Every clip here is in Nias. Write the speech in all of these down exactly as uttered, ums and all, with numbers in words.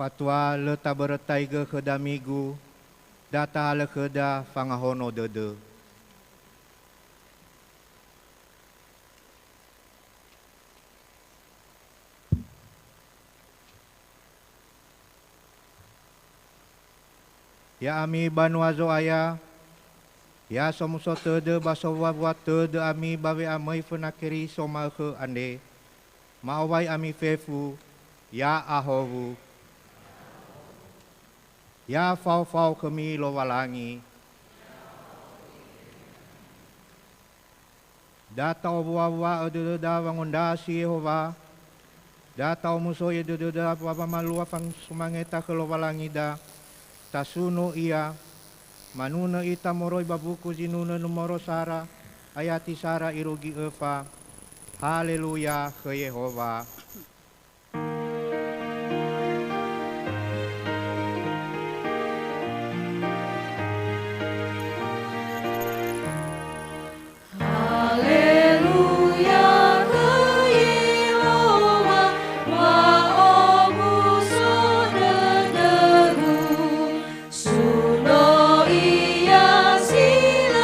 Fatua lö tabörötaigö khöda migu, da tahalö khöda fangahono dödö. Ya'ami banua Zo'aya, ya somuso tödö ba sowua-wua tödö ami ba we'amöi föna Keriso ma'ökhö andre, ma'owai ami fefu, ya ahowu, ya fao-fao khömi Lowalangi. Da ta'owua-wua'ö dödöda wangondrasi Yehowa, da ta'omusoi'ö dödöda ba wamalua fang-, sumangeta khö Lowalangida, tasunö Ia, manunö ita moroi ba buku zinunö numoro sara, ayati sara irugi öfa. Haleluya khö Yehowa. Haleluya, khö Yehowa, wa'omuso dödögu. Suno Ia si lö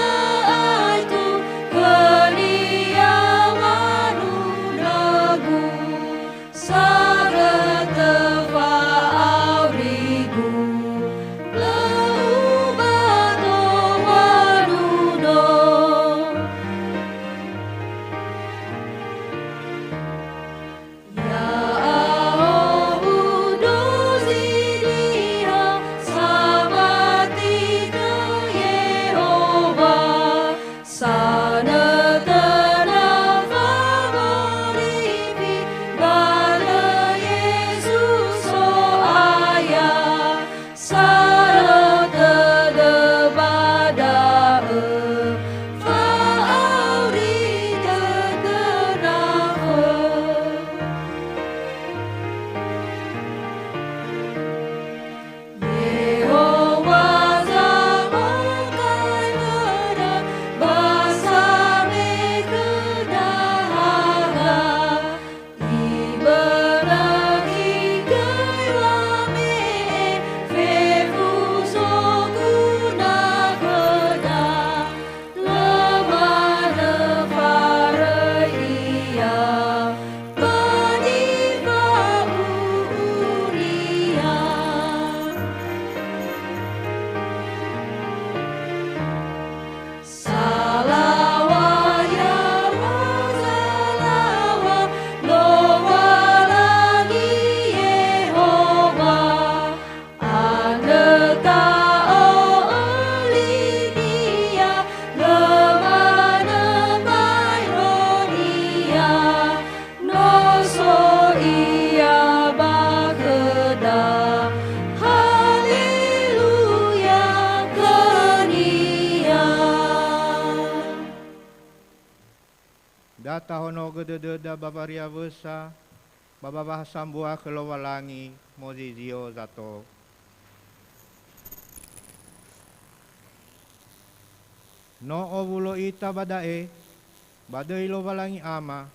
Tahonogö dödöda ba wariawösa, ba ba wahasambua khö Lowalangi mozizio zato. No owulo ita ba da'e, ba döi Lowalangi Ama,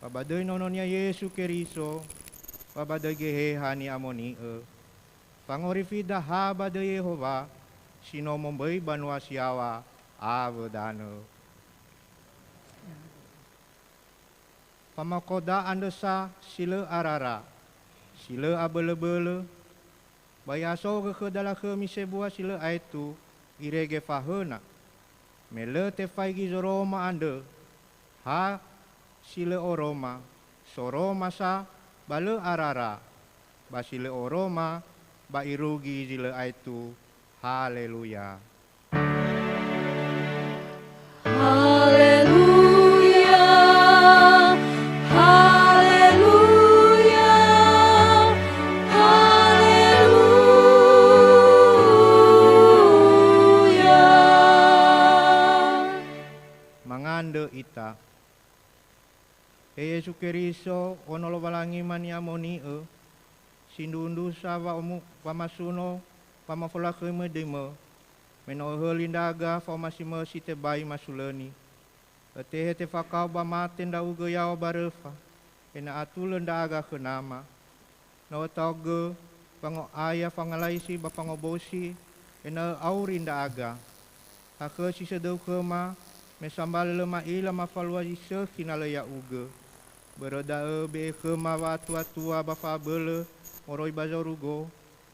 ba ba döi Nono-Nia Yesu Keriso, ba ba döi Geheha Ni'amoni'ö. Fangorifida ha ba döi Yehowa, si no momböi banua si yaŵa awö danö. Famakoda andrö sa si lö arara, si lö abölöbölö, ba i'asogö khöda lakhömi sebua si lö aetu irege fahöna. Me lö tefaigi zoroma andrö, ha si lö oroma, soroma sa ba lö arara, ba si lö oroma ba irugi zi lö aetu. Haleluya. Haleluya, haleluya, haleluya. Mangandrö ita. He Yesu Keriso, Ono Lowalangi ma Ni'amoni'ö, sindruhundruhu sa wa'omu-, wamasuno wamafolakhöimö döimö, me no Öhöli ndra'aga fa'omasimösi tebai masulöni. Ötehe tefakao ba mate ndra'ugö yaŵa ba röfa, ena'ö atulö ndra'aga khö Nama. No Ötaogö wango'aya fangalaisi ba fangobosi, ena'ö auri ndra'aga. Hakhösi södöu khöma, me sambali lö ma'ila mafalua zi sökhi na lö Ya'ugö. Börö da'ö be'e khöma wa'atuatua ba fa'abölö moroi ba zorugo,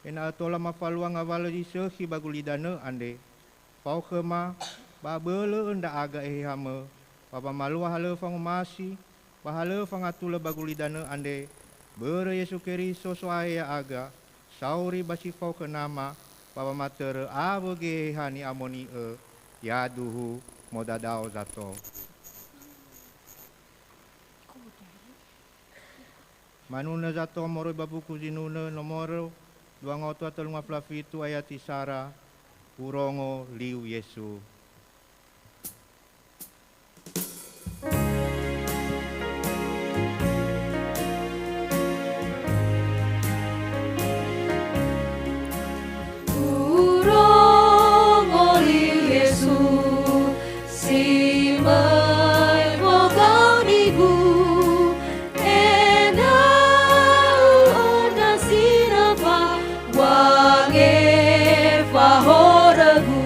ena'ö tola mafalua ngawalö zi sökhi ba gulidanö andre. Fao khöma, ba abölö'ö ndra'aga Ehehamö, ba wamalua halöŵö fangomasi, ba halöŵö fangatulö ba gulidanö andre, börö Yesu Keriso So'aya ya'aga, sauri ba si fao khö Nama, ba wamatörö awö Geheha Ni'amoni'ö, yaduhu modadao zato. Manunö zato moroi ba buku Zinunö nomoro dua ngawua tölunga fula fitu ayati sara, Urongo liu Yesu. Urongo liu Yesu, si möi wogaonigu, ena'ö ondrasi nöfa wangefa horögu.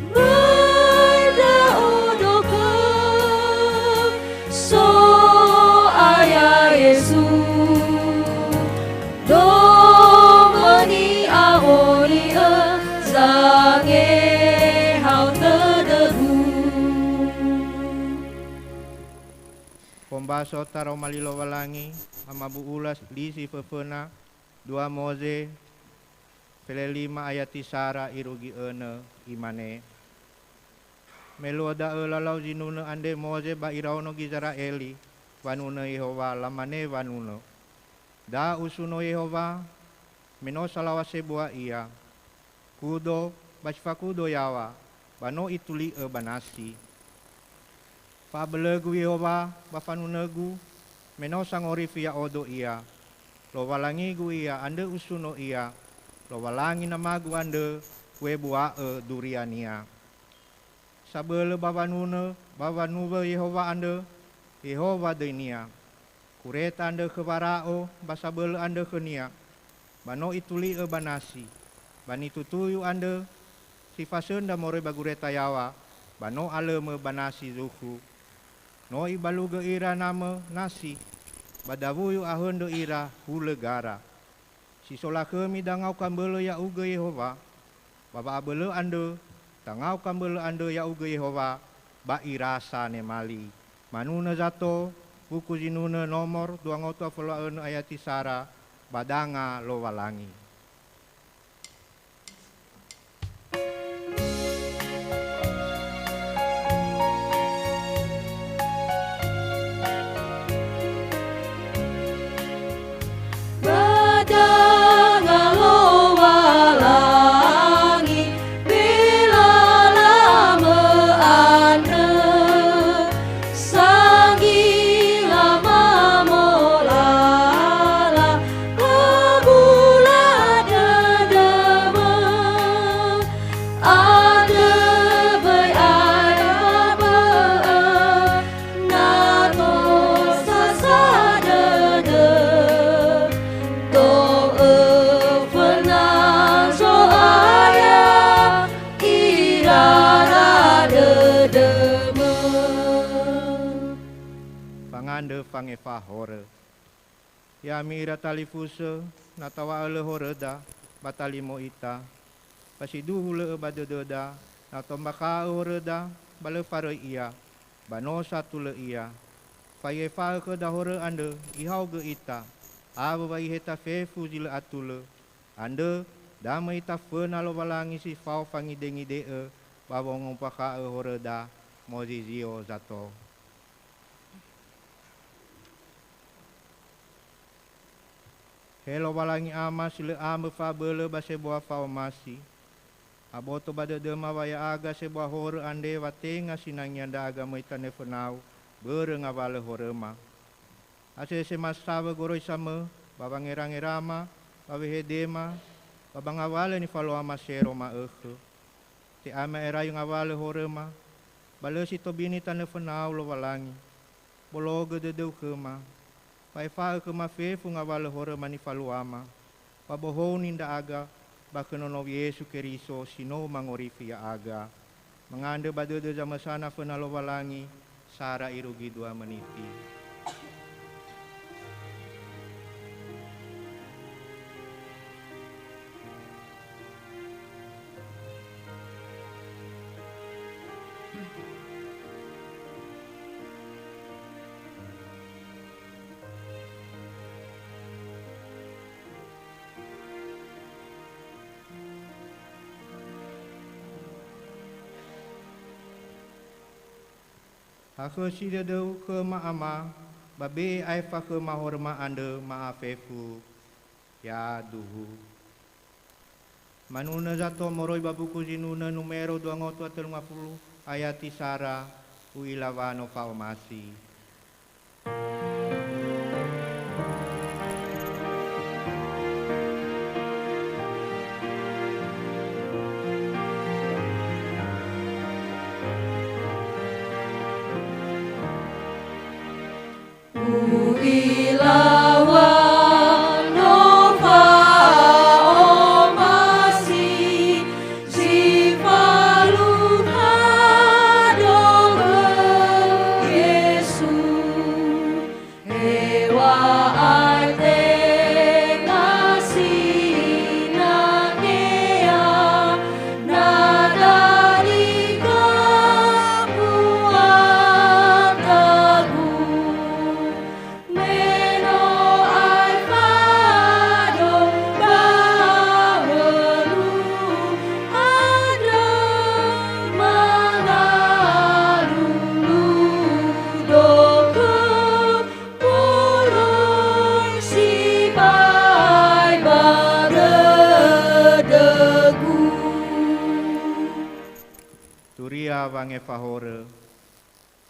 Böi ndra'odo khö So'aya Yesu, domö ni'amoni'ö zangehao tödögu. Fombaso taroma li Lowalangi, amabu'ula li si föföna, dua Moze, fele lima ayati sara irugi önö, imane, Me luo da'ö lalau zinunö andre Moze ba iraono Gizera'eli wanunö Yehowa, lamane wanunö, "Da usuno Yehowa, me no salaŵa sebua ia. Kudo ba si fakudo yaŵa, ba no ituli'ö ba nasi. Fa'abölögu Yehowa ba fanunögu, me no sangorifi ya'odo ia. Lowalangigu ia, andrö usuno ia, Lowalangi namagu andrö, u'ebua'ö duriania." Sabölö ba wanunö ba wanuwö Yehowa andrö, Yehowa döinia. Gureta andrö khö Wara'o ba sabölö andrö khönia, ba no ituli'ö ba nasi. Ba nitutuyu andrö si fasöndra moroi ba gureta yaŵa, ba no alömö ba nasi zukhu. No ibalugö ira namö nasi, ba dawuyu ahöndrö ira hulö gara. Si so lakhömi dangau kambölö ya'ugö Yehowa, ba wa'abölö andrö, dangau kambölö andrö ya'ugö Yehowa, ba irasa nemali. Manunö zato, buku Zinunö nomor dua ngawua tölunga fulu a önö ayati sara, ba danga Lowalangi. Ba danga Lowalangi, bela lamö andrö. fangefa horö. Ya'ami ira talifusö, na tawa'ö lö horöda, ba talimo ita. Ba siduhu lö'ö ba dödöda, na tombakha'ö horöda, ba lö faröi ia, ba no satulö ia. Fa'ifa'ö khöda horö andrö, ihaogö ita, awö wa iheta fefu zi lö atulö. Andrö, da möi ita föna Lowalangi si fao fangidengide'ö ba wongombakhaõ horöda mozizio zato. He Lowalangi Ama si lö ambö fa'abölö ba sebua fa'omasi, aboto ba dödöma wa ya'aga sebua horö andre wa tenga sinangea ndra'aga möi tanö fönau börö ngawalö horöma. Asese masawö goroisamö, ba wangerangerama, ba wehedema, ba ba ngawalö nifaluama sero ma'ökhö. Te'ama erai ngawalö horöma, ba lö si tobini tanö fönau Lowalangi. Bologö dödöu khöma, fa'efa'ö khöma fefu ngawalö horöma nifaluama, ba bohouni ndra'aga ba khö nonou Yesu Keriso si no mangorifi ya'aga. Mangandrö ba dödö zamösana föna Lowalangi, sara irugi dua meniti. Hakhösi dödöu khöma Ama, ba be'e aefa khöma horöma andrö ma'afefu. Yaduhu. Manunö zato moroi ba buku Zinunö numero dua ngowatö wa tölu ngafulu, ayati sara, u'ila wa no fa'omasi. U'ila wa no fa'omasi, zi falukha dödöu Yesu. Heŵa'ae tenga sinangea, na dali gö buatagu. Me no aefa do ba wölu andrö mangalulu dokhö moroi sibai ba dödögu. Turia wangefa horö.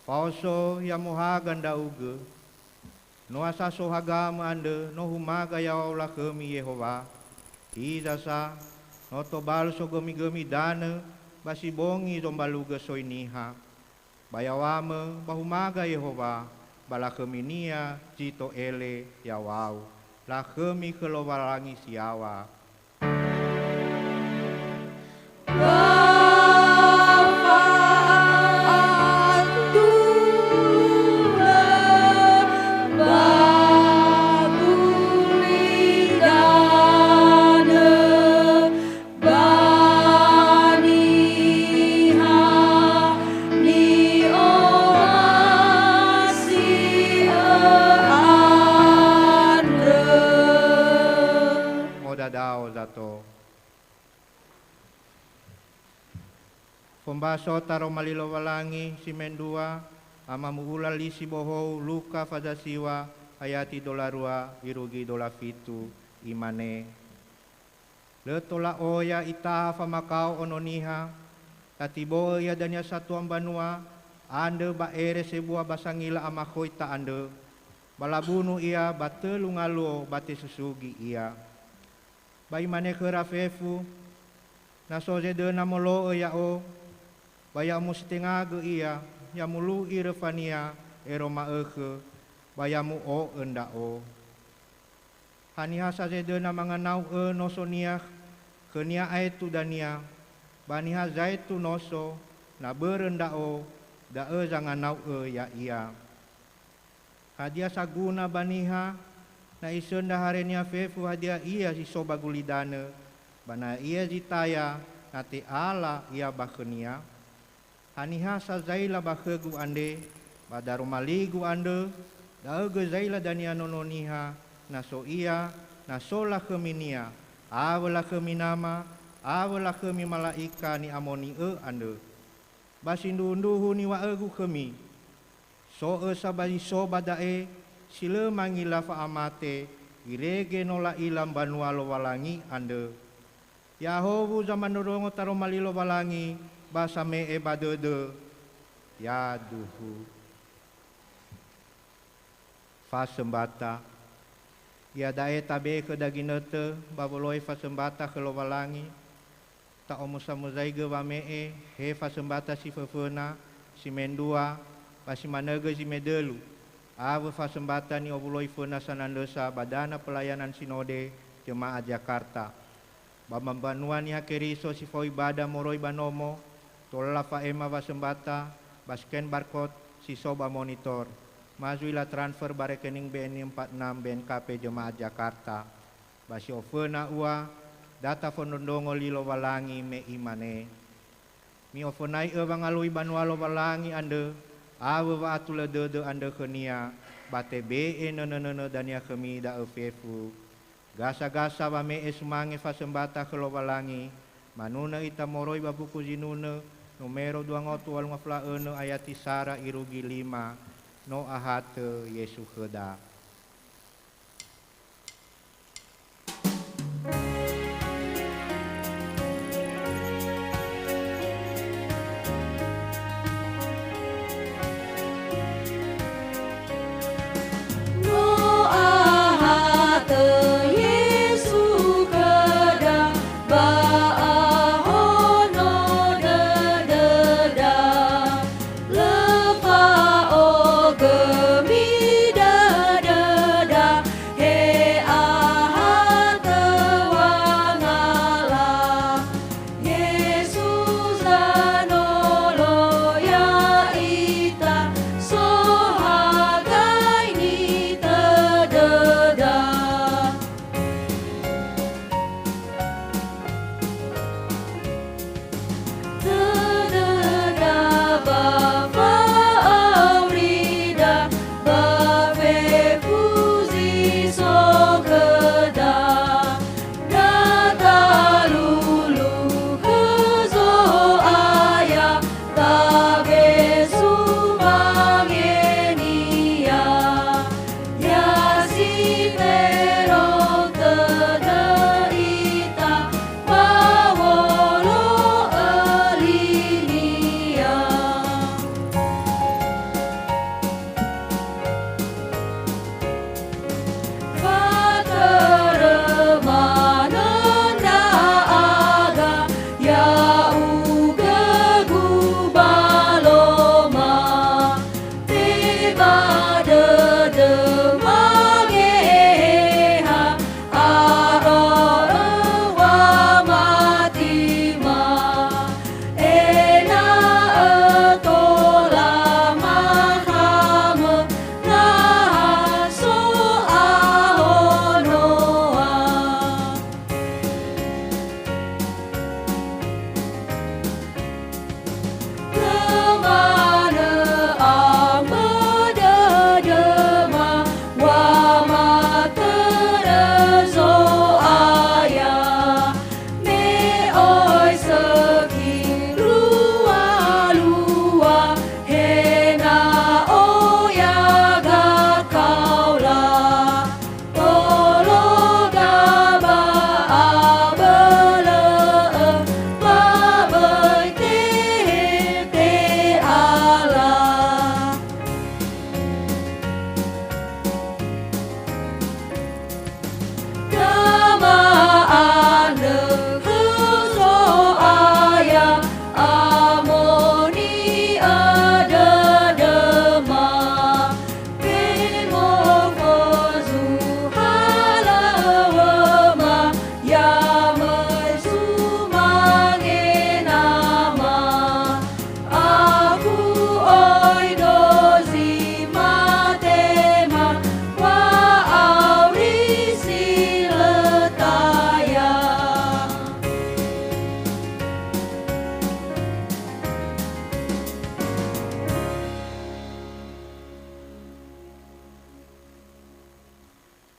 Faoso ya muhaga ndra'ugö. No asa so hagamö andrö, no humaga ya'o lakhömi Yehowa. Hiza sa, no tobali sogömigömi danö, ba si bongi zombalugö soi niha. Ba yawamö, ba humaga Yehowa, ba lakhöminia zi to'ele yawau. Lakhömi khö Lowalangi si yaŵa. Modadao zato. Fombaso taroma li Lowalangi si mendrua, Ama mu'ula li si bohou Luka faza siŵa ayati dola rua irugi dola fitu, imane, Lö tola oya itaha famakao Ono Niha, tatibo'ö ia dania satua mbanua andrö ba ere sebua ba sangila amakhoita andrö, ba labunu ia ba tölu ngaluo ba tesusugi ia. Ba imane khöra fefu, "Na so zedöna molo'ö ya'o, ba ya musitengagö ia, ya mulu'i röfania ero ma'ökhö, ba ya mu'o'ö ndra'o. Haniha sa zedöna manganau'ö nosonia khönia aetu dania, ba niha zaetu noso, na börö ndra'o, da'ö zanganau'ö ya'ia." Hadia saguna ba niha, na isöndra harenia fefu hadia ia si so ba gulidanö, ba na ia zi taya, na te'ala ia ba khönia? Haniha sa zaila ba khögu andre, ba daroma ligu andrö, da'ö göi zaila dania Nono Niha, na so ia, na so lakhöminia, awö lakhömi nama, awö lakhömi mala'ika ni'amoni'ö andrö. Ba sindruhundruhu niŵa'ögu khömi, so ösa ba zi so ba da'e si lö mangila fa'amate, irege no la'ila mbanua Lowalangi andrö. Ya'ahowu zamandrondrongo taroma li Lowalangi, ba same'e ba dödö. Yaduhu. Fasömbata. Iada'e tabe'e khöda ginötö ba wolohe fasömbata khö Lowalangi, ta'omusamuzaigö wame'e he fasömbata si föföna, si mendrua, ba si manö göi zi medölu, awö fasömbata ni'owuloi föna sanandrösa ba Dana Pelayanan Sinode Jemaat Jakarta. Ba mbanua Niha Keriso si fao ibada moroi ba nomo, tola lafa'ema wasömbata ba scan barcode si so ba monitor. Ma zui latransfer ba rekening B N I empat enam B N K P Jemaat Jakarta. Ba si oföna ua, da tafondrondrongo li Lowalangi me Imane, "Mi'ofönai'ö wangalui banua Lowalangi andrö, awö wa'atulö dödö andrö khönia, ba tebe'e nönö-nönö dania khömi da'ö fefu." Gasa-gasa wame'e sumange fasömbata khö Lowalangi, manunö ita moroi ba buku zinunö, numero dua ngotu walu ngafula önö, ayati sara irugi lima, no ahatö Yesu khöda. No ahatö Yesu khöda ba ahono dödöda, lö fa'ogömi dödö.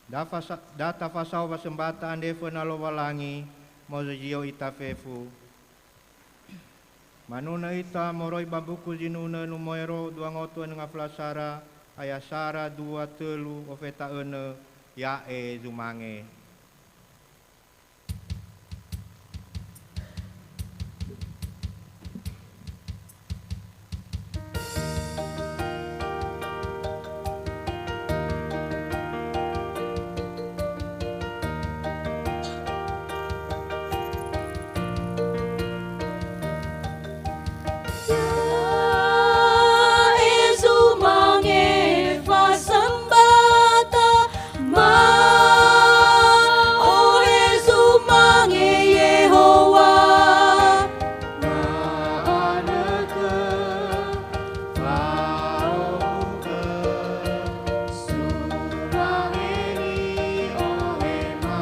Da fasa-, da tafasao wasembata andre föna Lowalangi, mozizio ita fefu. Manunö ita moroi ba mbuku zinunö numero dua ngotu enö ngafulu a sara, aya sara dua tölu ofeta önö, ya'e zumange. Ya'e zumange fasembata, ma ohe zumange Yehowa. Ma'anögö, fa'ohugö, sumange ni'ohema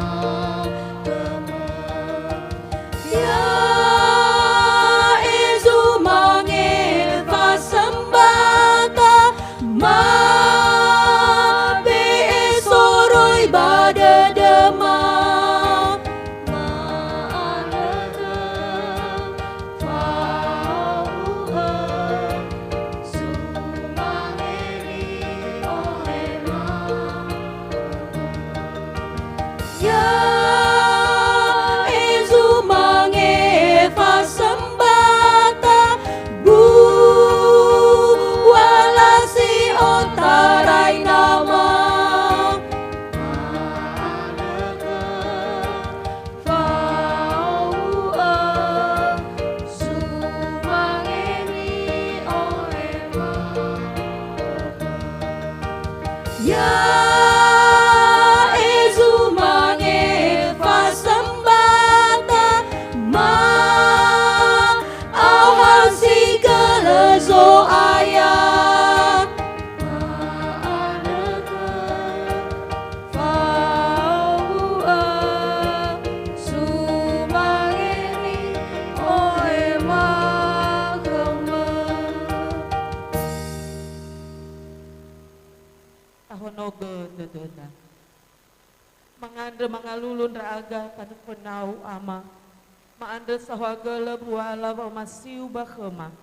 khömö. Ya'e zumange fasembata, ma be'e soroi ba dödöma. Ma'anögö, fa'ohugö, sumange ni'ohema. Ya'e zumange fasembata, buala si otarai Nama. Ma'anögö, fa'ohugö, sumange ni'ohema. Ya'e zumange fasembata, ma aohasi gölö Zo'aya. Ma'anögö, fa'ohugö, sumange ni'ohema khömö. Tahonogö dödöda. Mangandrö mangalulu ndra'aga tanö fönau, Ama. Ma'andrö saohagölö buala wa'omasiu ba khöma.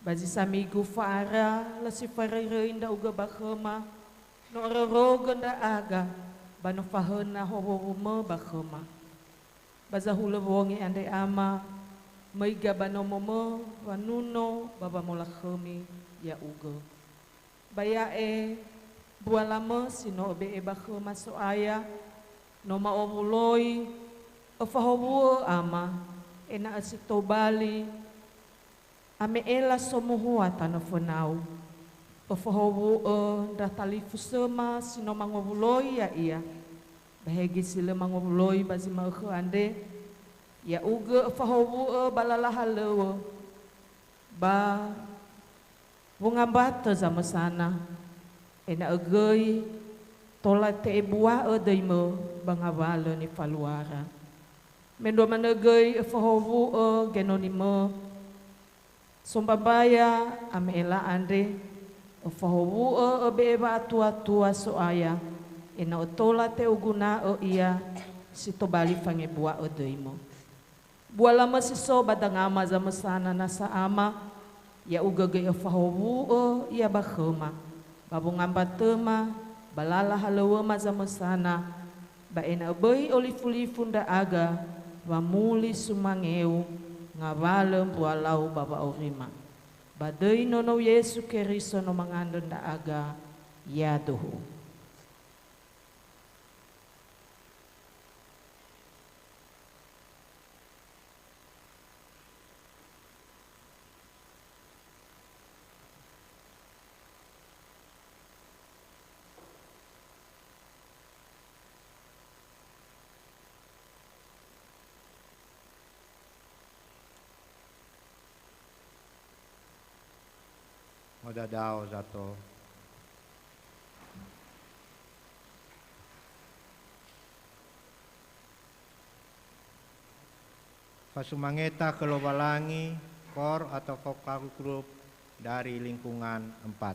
Ba zi samigu fa'ara lö si faröi-röi ndra'ugö ba khöma, no ororogö ndra'aga, ba no fahöna howuwumö ba khöma. Ba zahulö wongi andre, Ama, möiga ba nomomö wanuno ba wamolakhömi ya'ugö. Ba ya'e, bualamö si no öbe'e ba khöma So'aya, no ma'owuloi, öfahowu'ö, Ama, ena'ö si tobali, ame'ela somuhua tanö fönau. Öfahowu'ö ndra talifusöma si no mangowuloi ya'ia, ba hegi si lö mangowuloi ba zi ma'ökhö andre, ya'ugö öfahowu'ö ba lala halöŵö, ba wongambatö zamösana, ena'ö göi tola te'ebua'ö döimö ba ngawalö nifaluara. Mendrua manö göi öfahowu'ö genonimö, sombambaya ame'ela andre, öfahowu'ö öbe'e wa'atuatua So'aya, ena'ö tola te'oguna'ö ia si tobali fangebua'ö döimö. Bualamö si so ba dangama zamösana nasa, Ama, ya'ugö göi öfahowu'ö ia ba khöma, ba wongambatöma, ba lala halöŵöma zamösana, ba ena'ö böi olifulifu ndra'aga wamuli sumangeu ngawalö mbualau ba wa'aurima. Ba döi Nonou Yesu Keriso no mangandrö ndra'aga, yaduhu. Modadao zato. Fasumangeta khö Lowalangi, kor atau vokal grup dari lingkungan empat.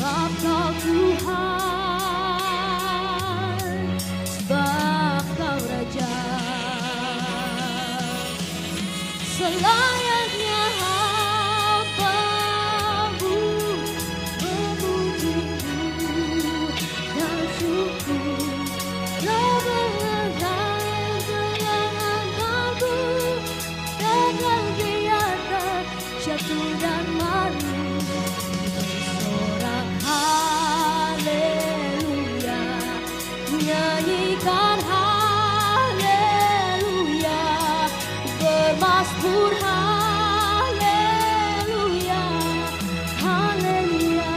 Sebab Kau Tuhan, sebab Kau Raja. Selayaknya hamba-Mu memuji-Mu dan syukur. Roh berhasil dalam hamba-Mu, tegar di atas jatuh dan malu. Bersorak haleluya, nyanyikan haleluya, bermasmur haleluya, haleluya.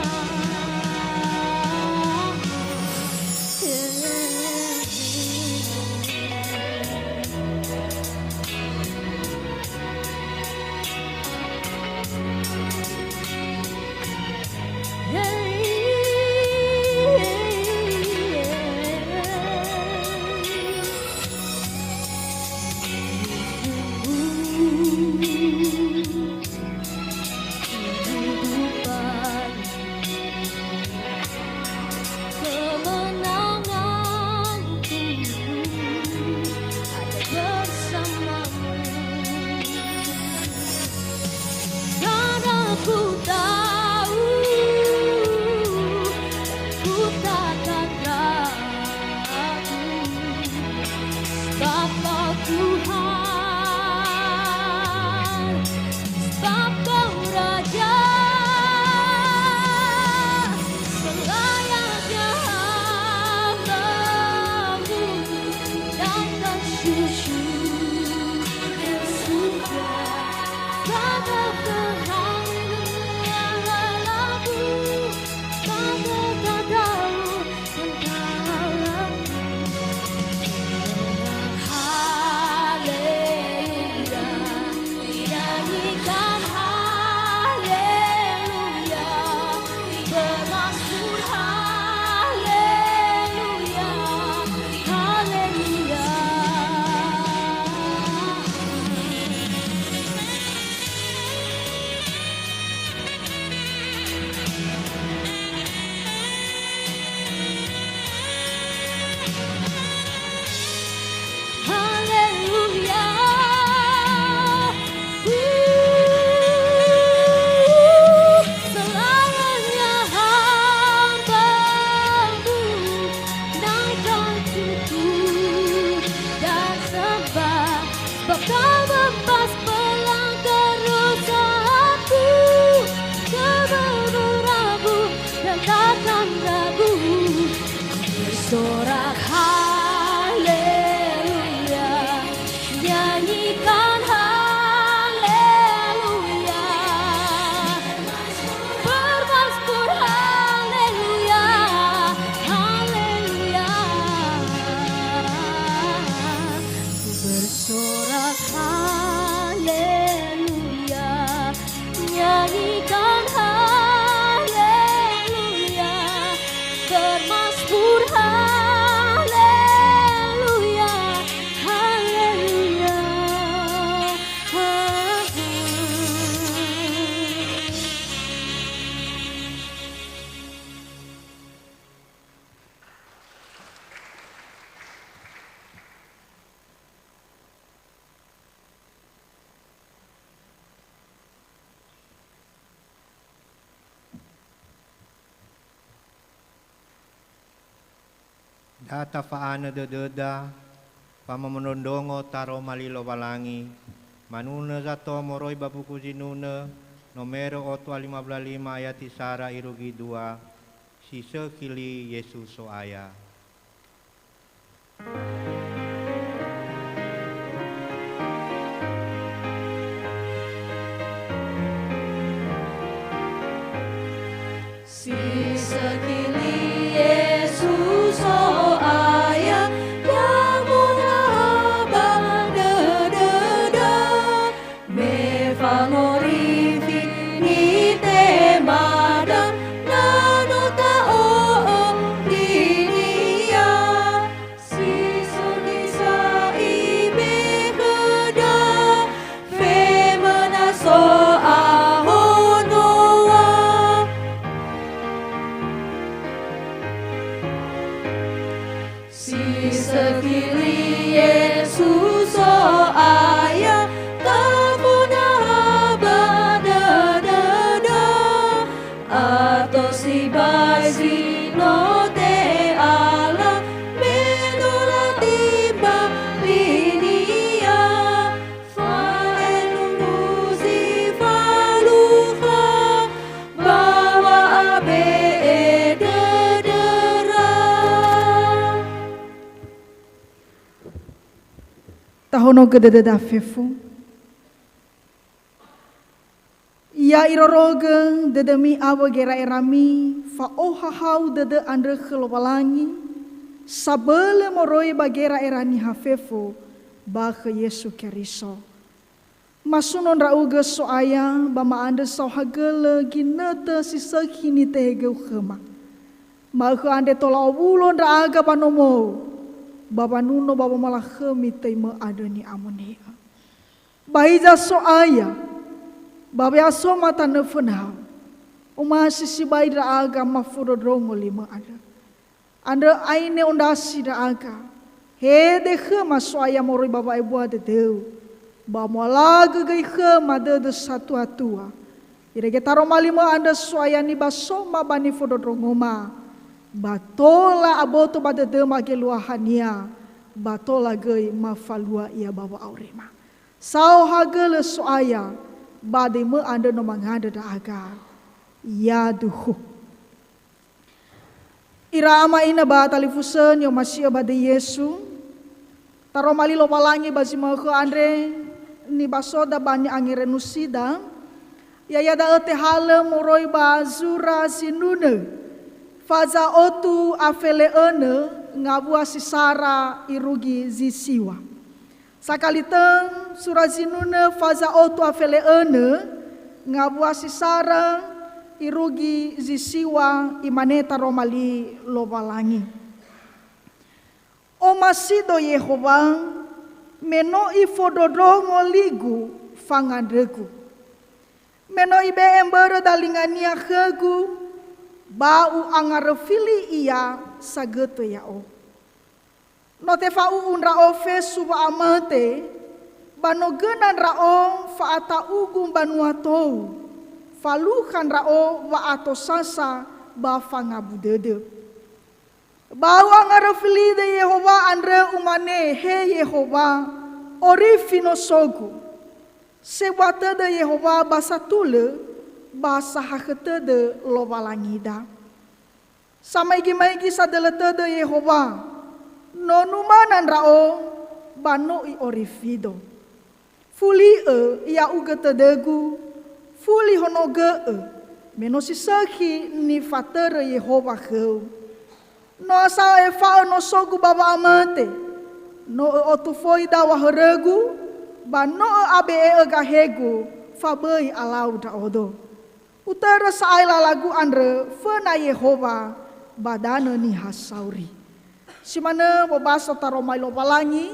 Kemenangan untukmu ada bersamamu. Karena ku tahu, ku takkan ragu. Sebab Kau Tuhan, sebab Kau Raja, selayaknya hamba-Mu datang syukur dan sembah. Sebab Kau Tuhan, sebab Kau Tuhan, Haleluya, nyanyikan haleluya, bermasmur haleluya, haleluya. Haleluya. Uh, selayaknya hamba-Mu naikkan syukur dan sembah. Sebab Kau bebas pelanggar dosaku, Kau ragu dan takkan ragu. Bersorak haleluya, nyanyikan haleluya. Bermasmur haleluya, haleluya. Bersorak haleluya, nyanyikan haleluya. Bermasmur haleluya, haleluya. Da tafa'anö dödöda, famondrondrongo taroma li Lowalangi, manunö sato moroi ba Buku Zinunö, nomero otu a lima belas lima ayati sara irugi dua, si sökhi li Yesu So'aya. Si sökhi li Yesu So'aya, ya'amona ba dödöda. Me fangorifi nitemada, na no ta'o'ö linia. Si so gisa ibe'e khöda, femöna so'ahonoa. Yesu So'aya, tafona ba dödöda, ato sibai zi no te'ala, me no latimbalinia, fa'elungu zi falukha, ba wa'abe'e dödöra. Tahonogö dödöda fefu. Ya irorogö dödömi awö gera'erami fa'ohahau dödö andrö khö Lowalangi, sabölö moroi ba gera'era niha fefu ba khö Yesu Keriso. Masuno ndra'ugö So'aya ba ma'andrö saohagölö ginötö si sökhi nitehegöu khöma. Ma'ökhö andre tola owulo ndra'aga ba nomou, ba wanuno ba womalakhömi töimö andrö ni'amoni'ö. Ba hiza So'aya, ba we'aso ma tanö fönau, omasi sibai ndra'aga mafondrondrongo limö andrö. Andrö aine ondrasi ndra'aga, hede khöma So'aya moroi ba wa'ebua dödöu, ba moalagö göi khöma dödö satua-tua. Irege taroma limö andrö So'aya nibasoma ba nifondrondrongoma, ba tola aboto ba dödöma geluahania, ba tola göi mafalua ia ba wa'aurima. Saohagölö So'aya, ba döimö andrö no mangandrö ndra'aga. Yaduhu. Ira ama ina ba talifusö ni'omasi'ö ba döi Yesu, taroma li Lowalangi ba zi ma'ökhö andre, nibasoda ba ni'angerönusida, ya'ia da'ö tehalö moroi ba zura zinunö, faza otu a fele'önö ngawua si sara irugi zi siwa. Sakali tö, sura zinunö faza otu a fele'önö, ngawua si sara irugi zi siwa, imane taroma li Lowalangi. Omasido Yehowa, me no ifondrondrongo ligu fangandrögu. Me no ibe'e mbörö dalingania khögu, ba u'angaröfili ia sagötö ya'o. No tefa'u'u ndra'o fesu wa'amate, ba no göna ndra'o fa'ata'ugu mbanua tou, falukha ndra'o wa'atosasa ba fangabu dödö. Ba u'angaröfili döi Yehowa andrö, umane, He Yehowa, orifi nosogu. Sebua tödö Yehowa ba satulö, ba sahakhö tödö Lowalangida. Samaigi-maigi sadölö tödö Yehowa, no numana ndra'o, ba no i'orifido. Fuli'ö ya'ugö tödögu, fuli honogö'ö, me no si sökhi nifatörö Yehowa khöu. No asa'ö efa'ö nosogu ba wa'amate, no ö'otufoi daŵa hörögu, ba no ö'abe'e'ö gahegu, fa böi alau ndra'odo. Utörö sa'ae lalagu andrö föna Yehowa ba danö niha sauri. Si manö wobaso taroma li Lowalangi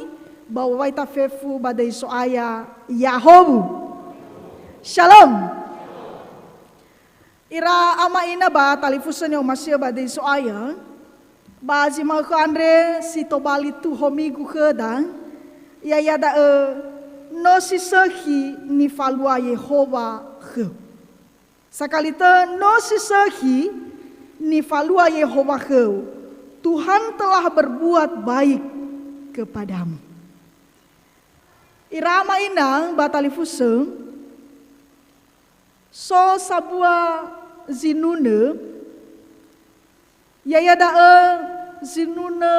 ba wowaita fefu ba döi So'aya, ya'ahowu. Shalom. Ira ama ina ba talifusö ni'omasi'ö ba döi So'aya, ba zi ma'ökhö andre si tobali tuhomigu khöda, ya'ia da'ö, no si sökhi nifalua Yehowa khöu. Sakali tö no si sökhi nifalua Yehowa khöu, Tuhan telah berbuat baik kepadamu. Ira ama ina ba talifusö, so sambua zinunö, ya'ia da'ö zinunö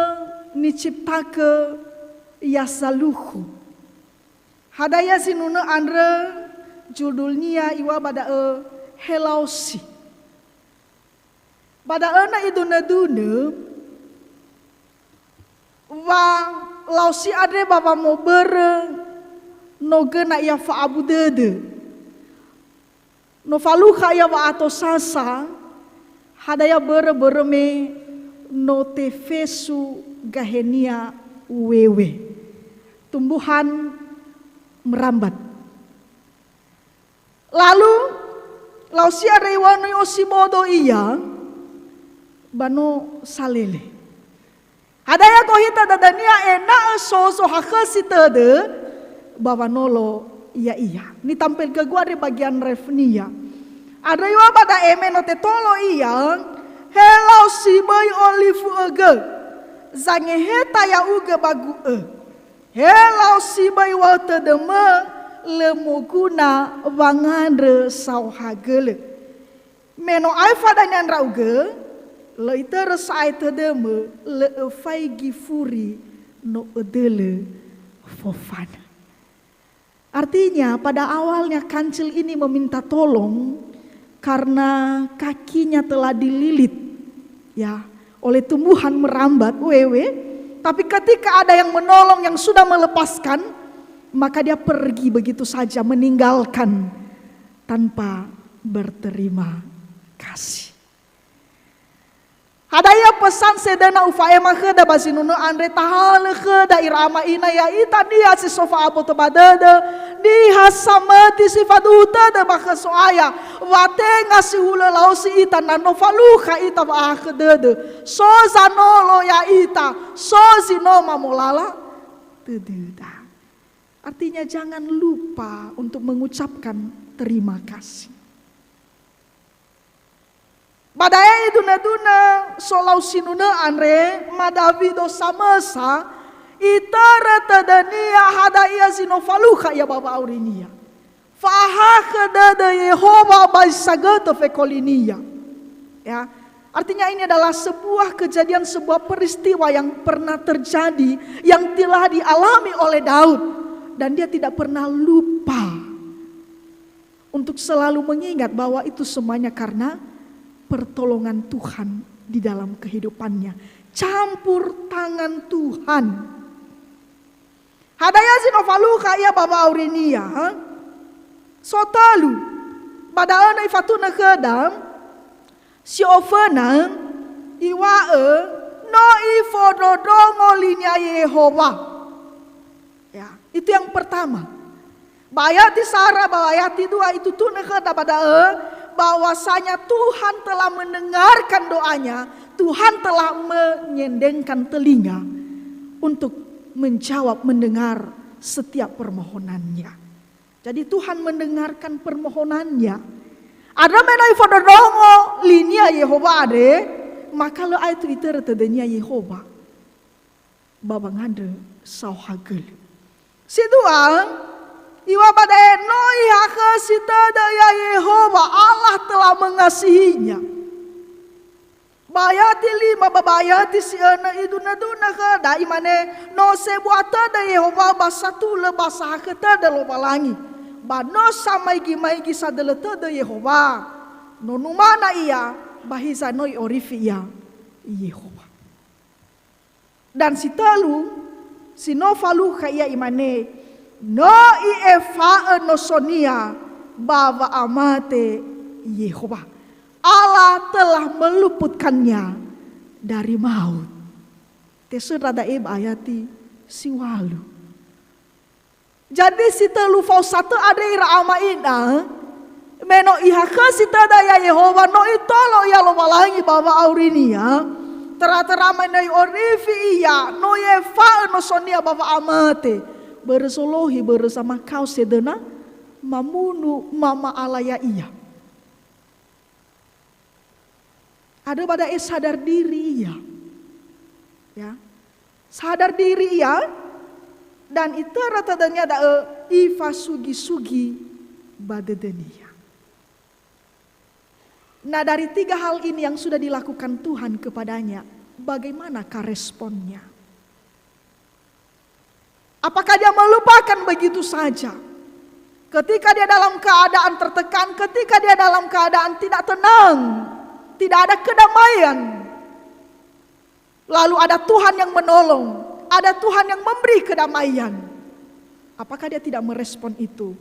niciptakö ya salukhu. Hadia zinunö andrö judulnia iŵa'ö ba da'ö Helaosi. Ba da'ö na idunö-dunö wa Laosi andre ba wamobörö no göna ia fa'abu dödö. No falukha ia wa'atosasa, hadia börö-börö me no tefesu gahenia wewe. Tumbuhan merambat. Lalu, Laosi andre iŵa'ö no i'osibodo ia, ba no salele. Hadia gohita dödönia ena'ö so zohakhösi tödö ba wanolo ya'ia. Nitampil gögu andre bagian refnia. Andrö iŵa'ö ba da'e me no tetolo ia, "Helau si böi olifu ögö, zangeheta ya'ugö ba gu'ö. Helau si böi wa'ö tödömö, lö moguna wangandrö saohagölö. Me no aefa dania ndra'ugö, lö itörö sa'ae tödömö, lö öfaigi furi no ödölö fofanö." Artinya, pada awalnya kancil ini meminta tolong karena kakinya telah dililit, ya, oleh tumbuhan merambat, wewe. Tapi ketika ada yang menolong, yang sudah melepaskan, maka dia pergi begitu saja, meninggalkan tanpa berterima kasih. Hadia pesan sedöna ufa'ema khöda ba zinunö andre, tahalö khöda ira ama ina ya'ita niha si so fa'aboto ba dödö, niha samöti si faduhu tödö ba khö So'aya, wa tenga si hulö laosi ita na no falukha ita wa'ahakhö dödö, so zanolo ya'ita, so zi no mamolala tödöda. Artinya, jangan lupa untuk mengucapkan terima kasih. Ba da'e idunö-dunö solau sinunö andre, madawido samösa, itörö tödönia hadia zi no falukha ia ba wa'aurinia. Fa'ahakhö dödö Yehowa ba zi sagötö fekolinia. Ya. Artinya, ini adalah sebuah kejadian, sebuah peristiwa yang pernah terjadi, yang telah dialami oleh Daud. Dan dia tidak pernah lupa untuk selalu mengingat bahwa itu semuanya karena pertolongan Tuhan di dalam kehidupannya. Campur tangan Tuhan. Hadia zi no falukha ia ba wa'aurinia, ha? So tölu. Ba da'ö no ifatunö khöda, si oföna, iŵa'ö, no ifondrondrongo linia Yehowa. Ya, itu yang pertama. Ba ayati sara, ba ayati dua itutunö khöda ba da'ö, bahwasanya Tuhan telah mendengarkan doanya, Tuhan telah menyendengkan telinga untuk menjawab, mendengar setiap permohonannya. Jadi, Tuhan mendengarkan permohonannya. Andrö me no ifondrondrongo linia Yehowa andre, maka lö aetu itörö tödönia Yehowa ba wangandrö saohagölö. Si dua, iŵa'ö ba da'e, no ihakhösi tödö ia Yehowa, Allah telah mengasihinya. Ba ayati lima ba, ba ayati si önö idunö-dunö khöda, imane, no sebua tödö Yehowa ba satulö ba sahakhö tödö Lowalangi. Ba no samaigi-maigi sadölö tödö Yehowa. No numana ia, ba hiza no i'orifi ia Yehowa. Dan si tölu, si no falukha ia, imane, no i'efa'ö nosonia ba wa'amate Yehowa. Allah telah meluputkannya dari maut. Tesöndra da'e ba ayati si ŵalu. Jadi, si tölu faosatö andre ira ama ina, me no ihakhösi tödö ia Yehowa, no itolo ia Lowalangi ba wa'aurinia, töra-töra me no i'orifi ia, no i'efa'ö nosonia ba wa'amate, börö zolohi, börö zamakao sedöna, mamunu, mama'ala ya'ia. Andrö ba da'e sadar diri ia. Ya. Sadar diri ia, dan itörö tödönia da'ö ifasugi-sugi ba dödönia. Nah, dari tiga hal ini yang sudah dilakukan Tuhan kepadanya, bagaimanakah responnya? Apakah dia melupakan begitu saja? Ketika dia dalam keadaan tertekan, ketika dia dalam keadaan tidak tenang, tidak ada kedamaian, lalu ada Tuhan yang menolong, ada Tuhan yang memberi kedamaian, apakah dia tidak merespon itu?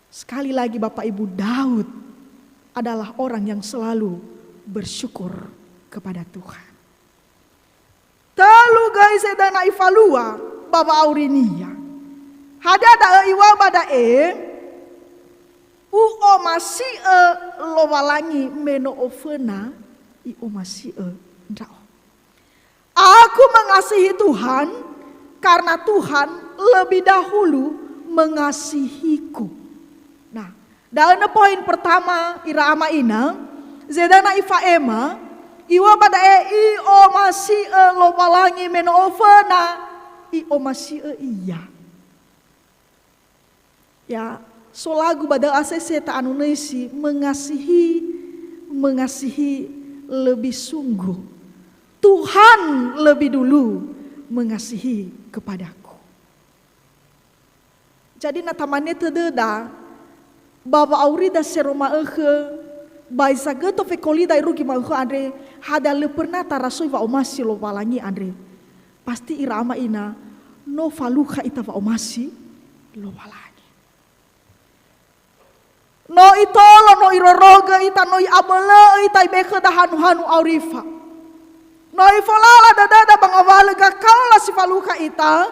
Sekali lagi, Bapak Ibu, Daud adalah orang yang selalu bersyukur kepada Tuhan. Tölu göi sedöna ifalua ba wa'aurinia. Hadia da'ö iŵa'ö ba da'e, "U'omasi'ö Lowalangi me no oföna, i'omasi'ö ndra'o." A'a Aku mengasihi Tuhan karena Tuhan lebih dahulu mengasihiku. Nah, da'ö poin pertama ira ama ina, zedana ifa'ema, iŵa'ö ba da'e i'omasi'ö Lowalangi me no oföna, i'omasi'ö Ia. Ya, so lagu ba da'ö A C C ta'anunöisi, mengasihi, mengasihi lebih sungguh. Tuhan lebih dulu mengasihi kepadaku. Jadi na tamane tödöda, ba wa'aurida sero ma'ökhö, ba zi sagötö fekolida irugi ma'ökhö andre, hadia lö pernah tarasoi wa'omasi Lowalangi andre. Pasti ira ama ina, no falukha ita wa'omasi Lowalangi. No itolo, no irorogö ita, no i'abölö'ö ita, ibe'e khöda hanu-hanu aurifa. No ifolala dödöda ba ngawalö gakaola si falukha ita,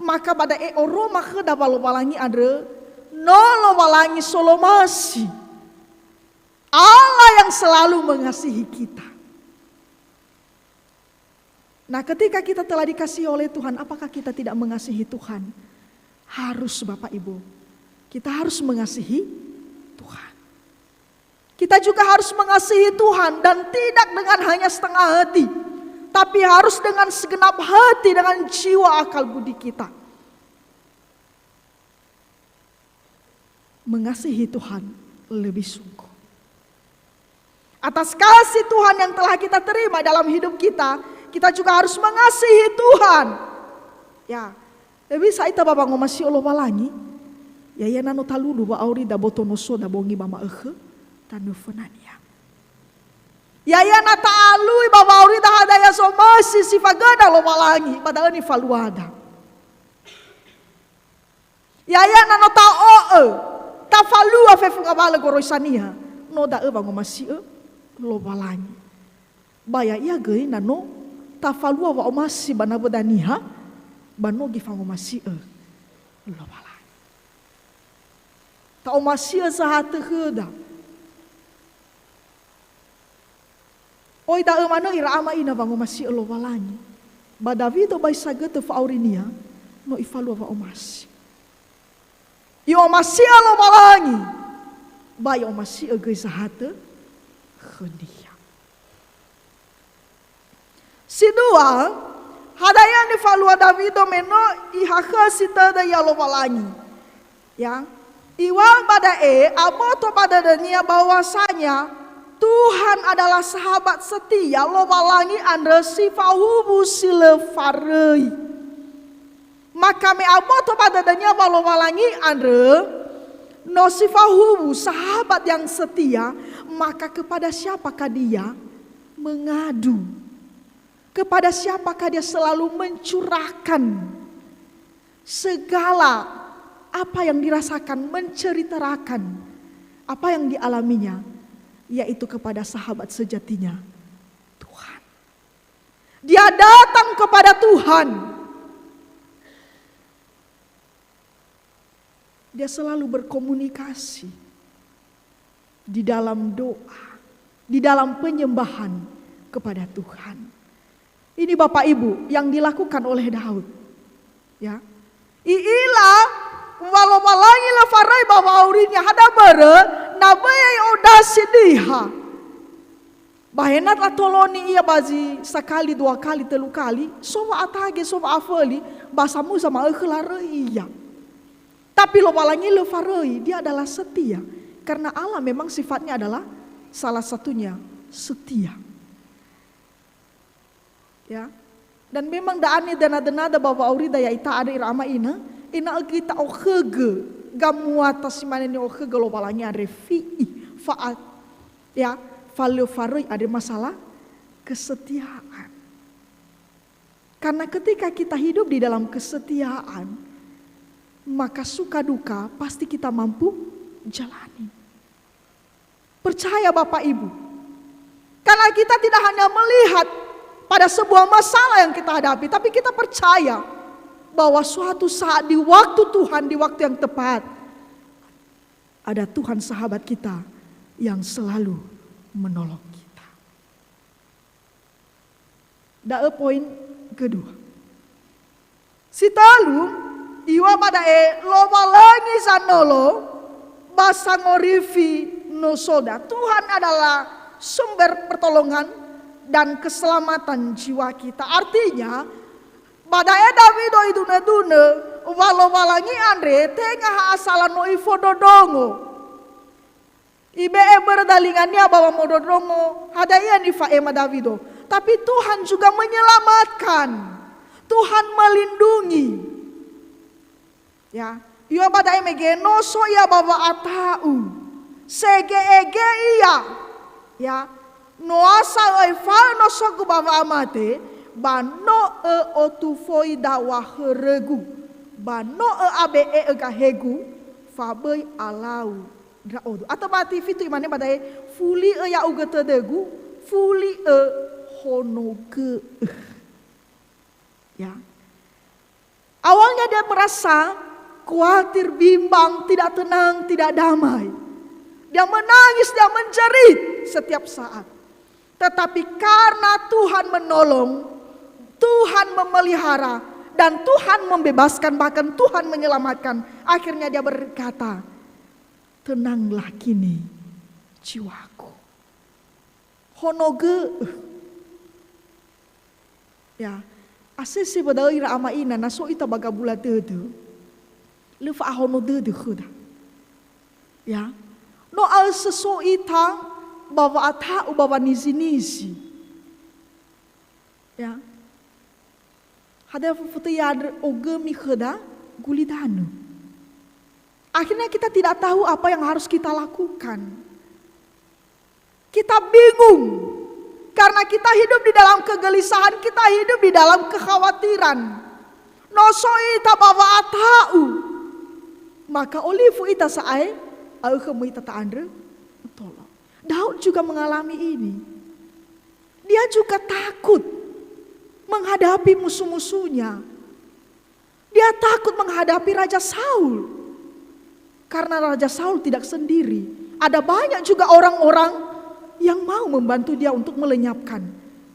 maka ba da'e oroma khöda wa Lowalangi andrö, no Lowalangi solomasi. Allah yang selalu mengasihi kita. Nah, ketika kita telah dikasihi oleh Tuhan, apakah kita tidak mengasihi Tuhan? Harus, Bapak Ibu. Kita harus mengasihi Tuhan. Kita juga harus mengasihi Tuhan dan tidak dengan hanya setengah hati, tapi harus dengan segenap hati, dengan jiwa, akal budi kita. Mengasihi Tuhan lebih sungguh. Atas kasih Tuhan yang telah kita terima dalam hidup kita, kita juga harus mengasihi Tuhan. Ya, lö bisa ita ba wangomasi'ö Lowalangi. Ya'ia na no talulu wa'aurida boto nosoda bongi ba ma'ökhö tanö fönania. Ya'ia na ta'alui ba wa'aurida hadia somasi si fagöna Lowalangi, ba da'ö nifaluada. Ya'ia na no ta'o'ö, tafalua fefu ngawalö goroisa niha, no da'ö wangomasi'ö Lowalangi. Ba ya'ia göi na no tafalua wa'omasi ba nawöda niha, ba no gifangomasi'ö Lowalangi. Ta'omasi'ö zahatö khöda. Oi da'ö manö ira ama ina wangomasi'ö Lowalangi. Ba Dawido ba zi sagötö fa'aurinia, no ifalua wa'omasi. I'omasi'ö Lowalangi, ba i'omasi'ö göi zahatö khönia. Si dua, hadia nifalua Dawido me no ihakhösi tödö ia Lowalangi. Ya, iŵa'ö ba da'e aboto ba dödönia bahwasanya Tuhan adalah sahabat setia, Lowalangi andrö si fahuwu si lö faröi. Maka me aboto ba dödönia ba Lowalangi andrö, no si fahuwu, sahabat yang setia, maka kepada siapakah dia mengadu? Kepada siapakah dia selalu mencurahkan segala apa yang dirasakan, menceritakan apa yang dialaminya, yaitu kepada sahabat sejatinya, Tuhan. Dia datang kepada Tuhan. Dia selalu berkomunikasi di dalam doa, di dalam penyembahan kepada Tuhan. Ini Bapak Ibu yang dilakukan oleh Daud. Ya. I'ila wa Lowalangi lö faröi ba wa'aurinia, hadia börö, na böi i'ondrösi niha. Ba he na latoloni ia ba zi sakali, dua kali, tölu kali, so wa'atage, so wa'aföli, ba samuza ma'ökhö laröi ia. Tapi Lowalangi lö faröi, Dia adalah setia. Karena Allah memang sifatnya adalah salah satunya setia. Ya. Dan memang da'a nidöna-dönada ba wa'aurida ya'ita andre ira ama ina, ena'ö göi ta'okhögö gamuata si mane ni'okhögö Lowalangi andre, fi'i, fa'a-, ya, fa lö faröi andre masalah kesetiaan. Karena ketika kita hidup di dalam kesetiaan, maka suka duka pasti kita mampu jalani. Percaya Bapak Ibu. Karena kita tidak hanya melihat pada sebuah masalah yang kita hadapi, tapi kita percaya bahwa suatu saat di waktu Tuhan, di waktu yang tepat, ada Tuhan sahabat kita yang selalu menolong kita. Da'ö poin kedua. Si talu, iŵa'ö ba da'e Lowalangi zanolo ba sangorifi nosoda. Tuhan adalah sumber pertolongan dan keselamatan jiwa kita. Artinya, ba da'e Dawido idunö-dunö wa Lowalangi andre tenga ha asala no ifondrondrongo. Ibe'e börö dalingania ba wamondrondrongo, hadia ia nifa'ema Dawido. Tapi Tuhan juga menyelamatkan. Tuhan melindungi. Ya, iŵa'ö ba da'e mege no so ia ba wa'ata'u. Sege-ege ia. Ya, noasa ö'aefa'ö nosogu ba wa'amate, ba no ö'otufoi daŵa hörögu. Ba no ö'abe'e'ö gahegu, fa böi alau ndra'odo. Atau berarti fitu imane ba da'e, fuli'ö ya'ugö tödögu, fuli'ö honogö'ö. Ya. Awalnya dia merasa khawatir, bimbang, tidak tenang, tidak damai. Dia menangis, dia menjerit setiap saat. Tetapi karena Tuhan menolong, Tuhan memelihara, dan Tuhan membebaskan, bahkan Tuhan menyelamatkan, akhirnya dia berkata, "Tenanglah kini jiwaku." Honogö'ö. Ya, asese ba da'ö ira ama ina, na so ita ba gabula dödö, lö fa'ahono dödö khöda. Ya, no aösö so ita ba wa'ata'u, ba wanizi-nizi. Ya. Hadia fotö i'andrö ogömi khöda gulidanö. Akhirnya kita tidak tahu apa yang harus kita lakukan. Kita bingung. Karena kita hidup di dalam kegelisahan, kita hidup di dalam kekhawatiran. No so ita ba wa'ata'u. Maka olifu ita sa'ae, aökhö möi ita ta'andrö tolong. Daud juga mengalami ini. Dia juga takut menghadapi musuh-musuhnya. Dia takut menghadapi Raja Saul. Karena Raja Saul tidak sendiri. Ada banyak juga orang-orang yang mau membantu dia untuk melenyapkan,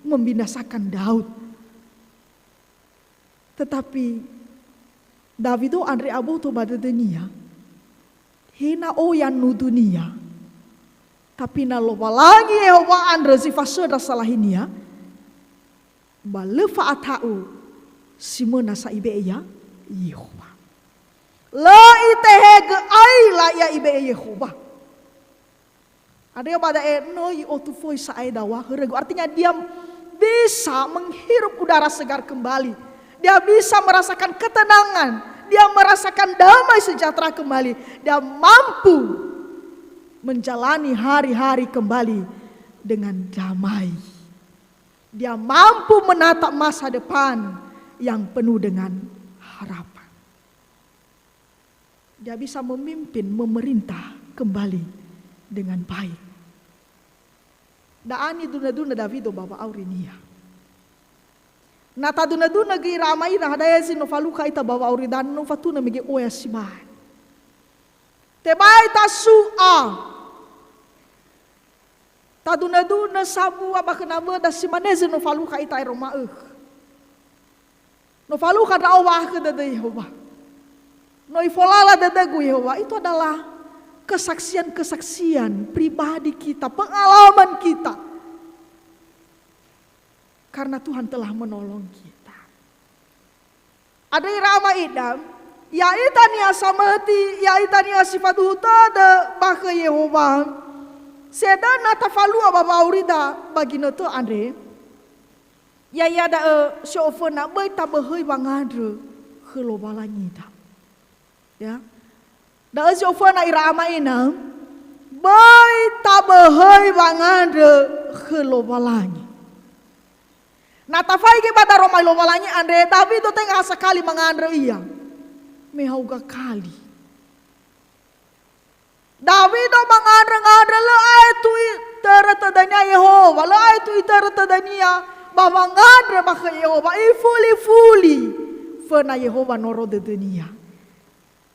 membinasakan Daud. Tetapi Dawido andre aboto ba dödönia, he na oya nudunia, tapi na Lowalangi Yehowa andrö zi fasöndra salahinia, ba lö fa'ata'u si möna sa ibe'e ia Yehowa. Lö itehegö aila ia ibe'e Yehowa. Andrö ba da'e, no i'otufoi sa'ae daŵa hörögu. Artinya dia bisa menghirup udara segar kembali. Dia bisa merasakan ketenangan. Dia merasakan damai sejahtera kembali. Dia mampu menjalani hari-hari kembali dengan damai. Dia mampu menatap masa depan yang penuh dengan harapan. Dia bisa memimpin, memerintah kembali dengan baik. Da'a nidunö-dunö Dawido ba wa'aurinia. Na tadunö-dunö göi ira ama ina, hadia zi no falukha ita ba wa'aurida, no fatunö mege oya sibai. Tebai tasu'a. Tadunö-dunö sambua ba khö nawöda, si mane zi no falukha ita ero ma'ökhö. No falukha ndra'o wa'akhö dödö Yehowa. No ifolala dödögu Yehowa. Itu adalah kesaksian-kesaksian pribadi kita, pengalaman kita. Karena Tuhan telah menolong kita. Andrö ira ama ina, ya'ita niha samöti, ya'ita niha si faduhu tödö ba khö Yehowa. Sedöh na tafalua ba wa'aurida ba ginötö andre, ya'ia da'ö si oföna, böi taböhöi wangandrö khö Lowalangida. Ya. Da'ö zi oföna ira ama ina, böi taböhöi wangandrö khö Lowalangi. Na tafaigi ba daroma Lowalangi andre, Dawido tenga ha sakali mangandrö ia. Me hauga kali. Dawido mangandrö-ngandrö, lö aetu itörö tödönia Yehowa, lö aetu itörö tödönia ba wangandrö ba khö Yehowa, ifuli-fuli föna Yehowa noro dödönia.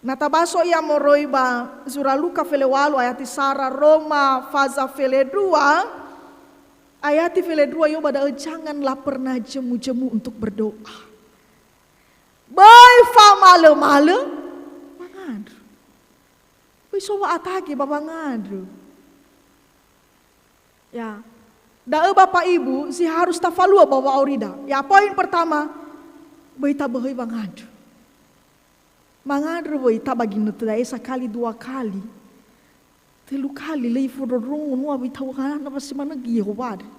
Na tabaso ia moroi ba zura Luka fele walu ayati sara, Roma faza fele dua, Ayati felendrua yo ba da'ö, janganlah pernah jemu-jemu untuk berdoa. Böi famalö-malö mangandrö. Böi so wa'atage ba wangandrö. Ya. Da'ö Bapak Ibu si harus tafalua ba wa'aurida. Ya, poin pertama, böi taböhöi wangandrö. Mangandrö wöi ta ba ginötö da'e sakali, dua kali, tölu kali, lö ifondrondrongo, nua wöi taŵa'ö na wa si manö Yehowa.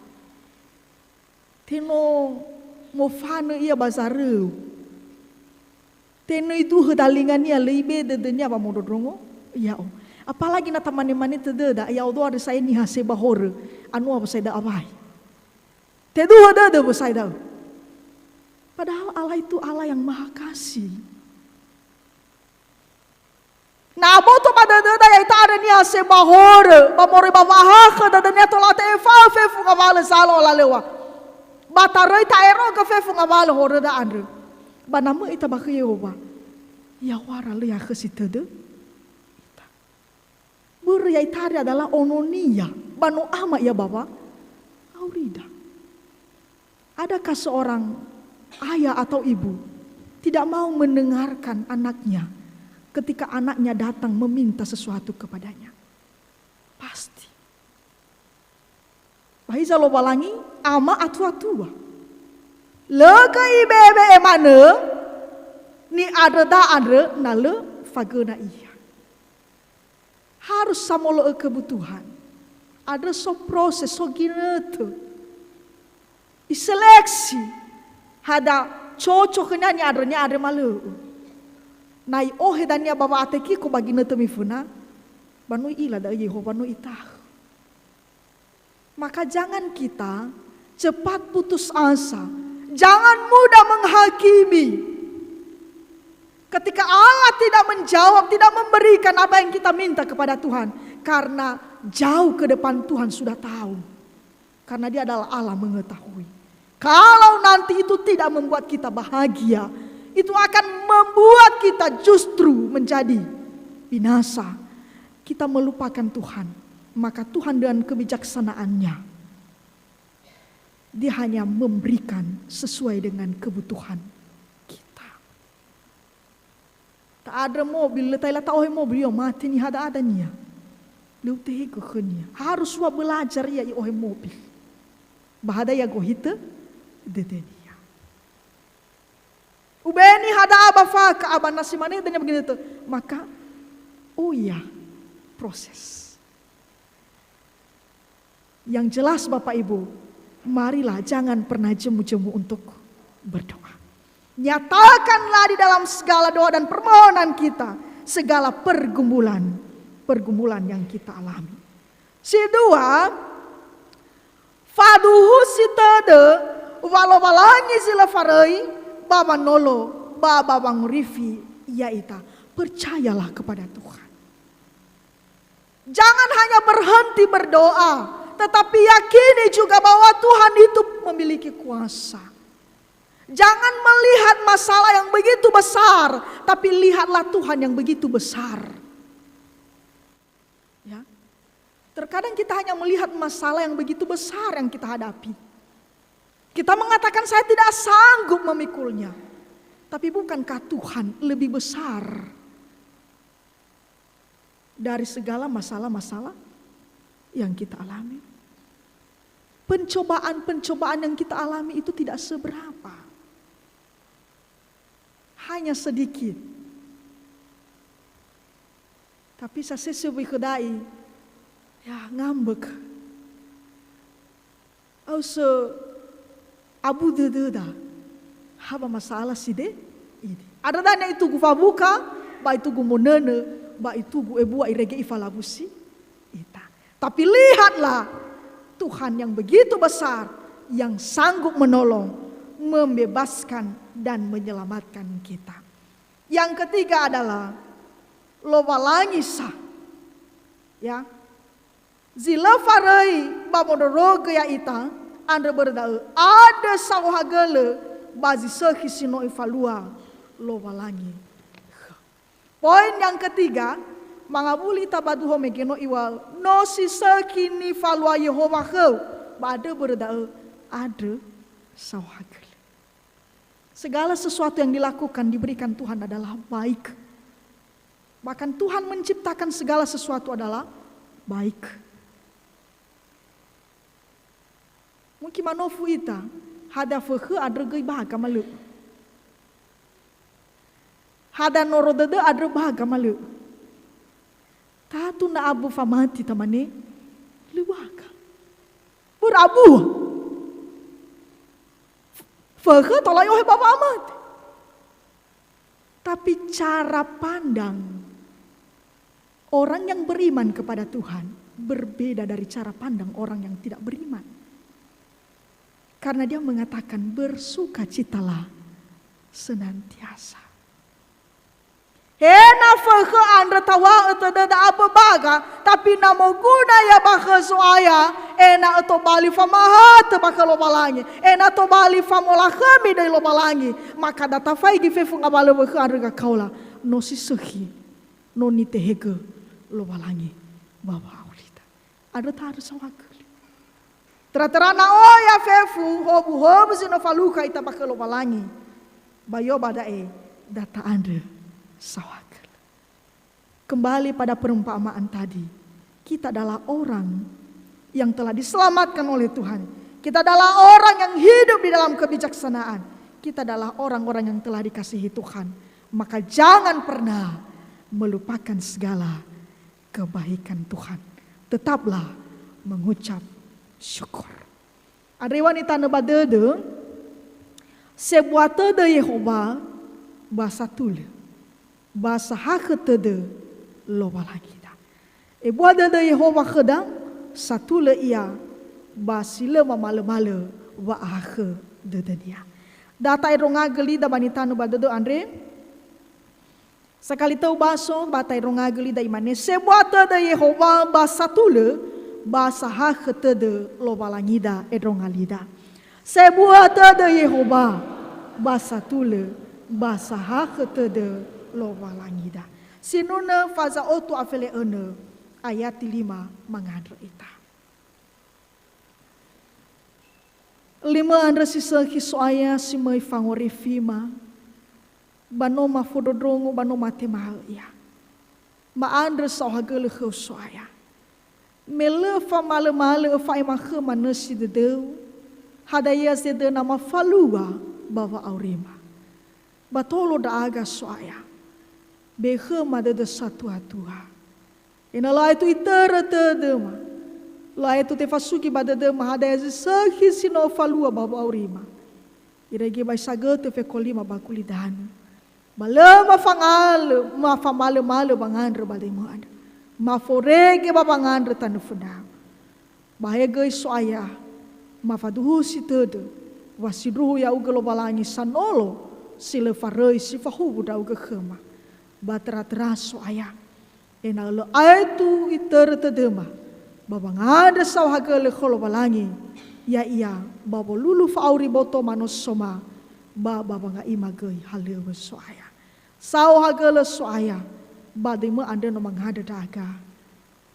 Te no mofanö ia ba zaröu. Te no iduhö dalingania, lö ibe dödönia wamondrondrongo ya'o. Apalagi na tamane-mane tödöda, ya'odo andre sa'ae niha seba horö, anua wösai da'ö awai. Teduhö dödö wösai da'ö. Padahal Allah itu Allah yang Maha Kasih. Na aboto ba dödöda ya'ita andre niha seba horö, ba moroi ba wa'ahakhö dödönia tola te'efa'ö fefu ngawalö zalo olalöŵa. Ba taröi ta'erogö fefu ngawalö horöda andrö. Ba na möi ita ba khö Yehowa, ya'ohara lö yakhösi tödö ita. Börö ya'ita andre adalah ononia, ba no ama ia ba wa'aurida. Adakah seorang ayah atau ibu tidak mau mendengarkan anaknya ketika anaknya datang meminta sesuatu kepadanya? Pasti. Ba hiza Lowalangi, Ama atua-tua. Lö göi ibe'ebe'e manö ni'andröda andrö na lö fagöna ia. Harus samolo'ö kebutuhan. Andrö so proses, so ginötö. Iseleksi. Hadia cocok khönia ni'andrönia andre ma lö'ö. Na i'ohe dania ba wa'atekiko ba ginötö miföna, ba no i'ila da'ö Yehowa, no itahö. Maka jangan kita cepat putus asa. Jangan mudah menghakimi. Ketika Allah tidak menjawab, tidak memberikan apa yang kita minta kepada Tuhan, karena jauh ke depan Tuhan sudah tahu. Karena Dia adalah Allah mengetahui. Kalau nanti itu tidak membuat kita bahagia, itu akan membuat kita justru menjadi binasa. Kita melupakan Tuhan, maka Tuhan dengan kebijaksanaan-Nya, Dia hanya memberikan sesuai dengan kebutuhan kita. Ta'andrö mobil, lö ta'ila ta'ohe mobil, yo mate niha da'ada nia. Lö utehegö khönia. Harus wa belajar ia i'ohe mobil. Ba hadia ia gohitö dödönia. Ubeni hada'a ba fakö, aba na si manö dania ba ginötö, maka, oh iya, proses. Yang jelas, Bapak Ibu, marilah jangan pernah jemu-jemu untuk berdoa. Nyatakanlah di dalam segala doa dan permohonan kita segala pergumulan, pergumulan yang kita alami. Si dua, faduhusi tödö wa Lowalangi zi lö faröi ba wanolo ba ba wangorifi ya'ita. Percayalah kepada Tuhan. Jangan hanya berhenti berdoa, tetapi yakini juga bahwa Tuhan itu memiliki kuasa. Jangan melihat masalah yang begitu besar, tapi lihatlah Tuhan yang begitu besar. Ya. Terkadang kita hanya melihat masalah yang begitu besar yang kita hadapi. Kita mengatakan, "Saya tidak sanggup memikulnya." Tapi bukankah Tuhan lebih besar dari segala masalah-masalah yang kita alami? Pencobaan-pencobaan yang kita alami itu tidak seberapa. Hanya sedikit. Tapi sasese wöi khö da'i, ya, ngambök. Ausö abu dödöda ha ba masalah si de idi. Ada dania itugu fabuka, ba itugu monönö, ba itugu ebua irege ifalawusi ita. Tapi lihatlah, Tuhan yang begitu besar, yang sanggup menolong, membebaskan, dan menyelamatkan kita. Yang ketiga adalah Lowalangi sa, ya, zi lö faröi ba wondrorogö ya'ita, andrö börö da'ö, andrö saohagölö ba zi sökhi si no ifalua Lowalangi. Poin yang ketiga, mangawuli ita ba duho mege no iŵa'ö, no si sökhi nifalua Yehowa khöu. Ba andrö börö da'ö, andrö saohagölö. Segala sesuatu yang dilakukan, diberikan Tuhan adalah baik. Bahkan Tuhan menciptakan segala sesuatu adalah baik. Mungkin manofu ita, hada fökhö andrö göi baga ma lö. Hada noro dödö andrö baga ma lö. Tatu na ambö famati tamane, lö baga. Börö ambö. F-, fökhö tola i'ohe ba wa'amate. Tapi cara pandang orang yang beriman kepada Tuhan berbeda dari cara pandang orang yang tidak beriman. Karena dia mengatakan, "Bersukacitalah senantiasa." He na fökhö andrö tawa'ö tödöda ambö baga, tapi na moguna ia ba khö Zo'aya, ena'ö tobali famahatö ba khö Lowalangi, ena'ö tobali famolakhömi döi Lowalangi, maka da tafaigi fefu ngawalö wökhö andrö gakaola, no si sökhi, no nitehegö Lowalangi ba wa'aurita. Andrö ta'andrö saohagölö. Tera-tera na oya fefu, howu-howu zi no falukha ita ba khö Lowalangi, ba yo ba da'e da ta'andrö saohagölö. Kembali pada perumpamaan tadi, kita adalah orang yang telah diselamatkan oleh Tuhan. Kita adalah orang yang hidup di dalam kebijaksanaan. Kita adalah orang-orang yang telah dikasihi Tuhan. Maka jangan pernah melupakan segala kebaikan Tuhan. Tetaplah mengucap syukur. Andrö wa nitanö ba dödö, sebua tödö Yehowa ba satulö, ba sahakhö tödö Lowalangida. Ebua dödö Yehowa khöda, satulö Ia, ba si lö mamalömalö wa'ahakhö dödö-Nia. Da ta'endrongagö lida ba nitanö ba dödö andre, sakali tö ubaso ba ta'endrongagö lida imane, sebua tödö Yehowa ba satulö, ba sahakhö tödö Lowalangida, endronga lida. Sebua tödö Yehowa ba satulö, ba sahakhö tödö Lowalangida. Sinunö faza otu afele önö, ayati lima mangandrö ita. Limö andrö si sökhi So'aya si möi fangorifima, ba no mafondrondrongo, ba no matema'ö ia. Ma'andrö saohagölö khöu So'aya. Me lö famalömalö öfa'ema khöma nösi dödöu, hadia zedöna mafalua ba wa'aurima. Ba tolo ndra'aga So'aya. Be khöma dödö satuatua. Ena'ö lö aetu itörö tödöma. Lö aetu tefasugi ba dödöma hadia zi sökhi si no falua ba wa'aurima. Irege ba sagötö fekolima ba gulidanö. Ba lö mafangalö, mafamalömalö ba ngandrö ba döimö andrö. Maforege ba wangandrö tanö föndrau. Ba he göi So'aya, mafaduhusi tödö, wa sindruhu ya'ugö Lowalangi sanolo si lö faröi si fahuwu ndra'ugö khöma. Ba töra-töra So'aya, ena'ö lö aetu itörö tödöma, ba wangandrö saohagölö khö Lowalangi, ya'ia ba wolulu fa'auri boto manosoma, ba, ba wanga'ima göi halöŵö So'aya. Saohagölö So'aya, ba döimö andrö no mangandrö ndra'aga.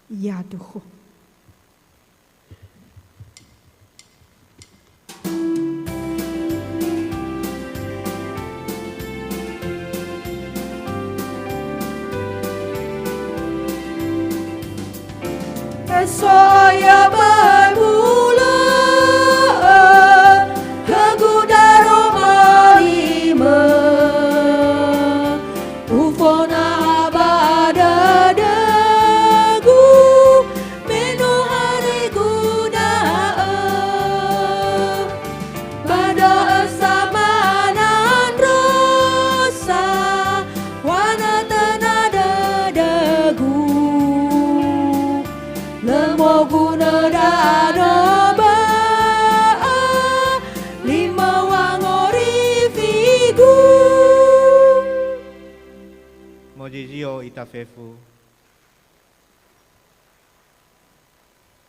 Yaduhu. So'aya böi mulö'ö khögu daroma limö. Ufona ba dödögu, me no haregu da'ö. Ba da'ö samanandrosa, wanö töna dödögu. Lö mogunö danö bö'ö, limö wangorifigu. Mozizio ita fefu.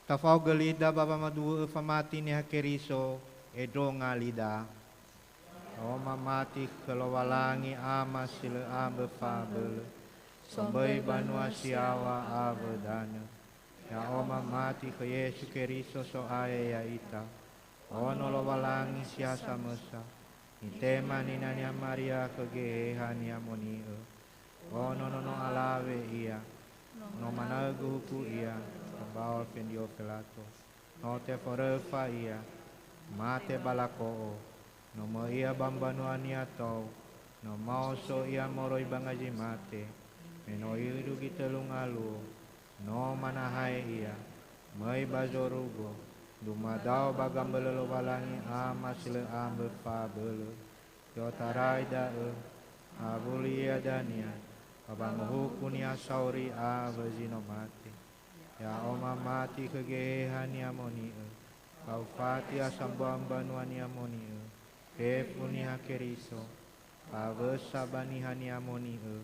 Tafaogö lida ba wamaduhu'ö famati Niha Keriso, endronga lida. No mamati khö Lowalangi Ama si lö ambö fabölö, somböi banua si yaŵa awö danö. Ya'o mamati khö Yesu Keriso So'aya ya'ita, Ono Lowalangi si ha samösa, nitema ninania Maria khö Geheha ni'amoni'ö. Ono nono alawe ia, no manaögu huku ia, ba mbaŵa fendio Felato. No teforöfa ia, mate ba lako'o, no möi ia ba mbanuania tou, no maoso ia moroi ba ngazi mate, me no irugi tölu ngaluo, no manahae ia, möi ba zorugo, dumadao ba gambölö Lowalangi Ama si lö ambö fabölö. I'otarai da'ö, awuli ia dania, ba wangohuku niha sauri awö zi no mate. Ya'o mamati khö Geheha ni'amoni'ö, ba ufati asambua mbanua ni'amoni'ö, fefu Niha Keriso, ba wösa ba Niha ni'amoni'ö,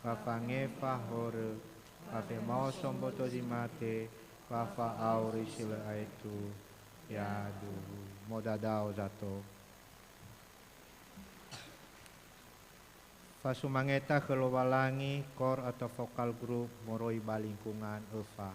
ba fangefa horö, ba femaoso mboto zi mate, ba fa'auri si lö aetu. Yaduhu. Modadao zato. Fasumangeta khö Lowalangi, kor atau vokal grup moroi ba lingkungan öfa.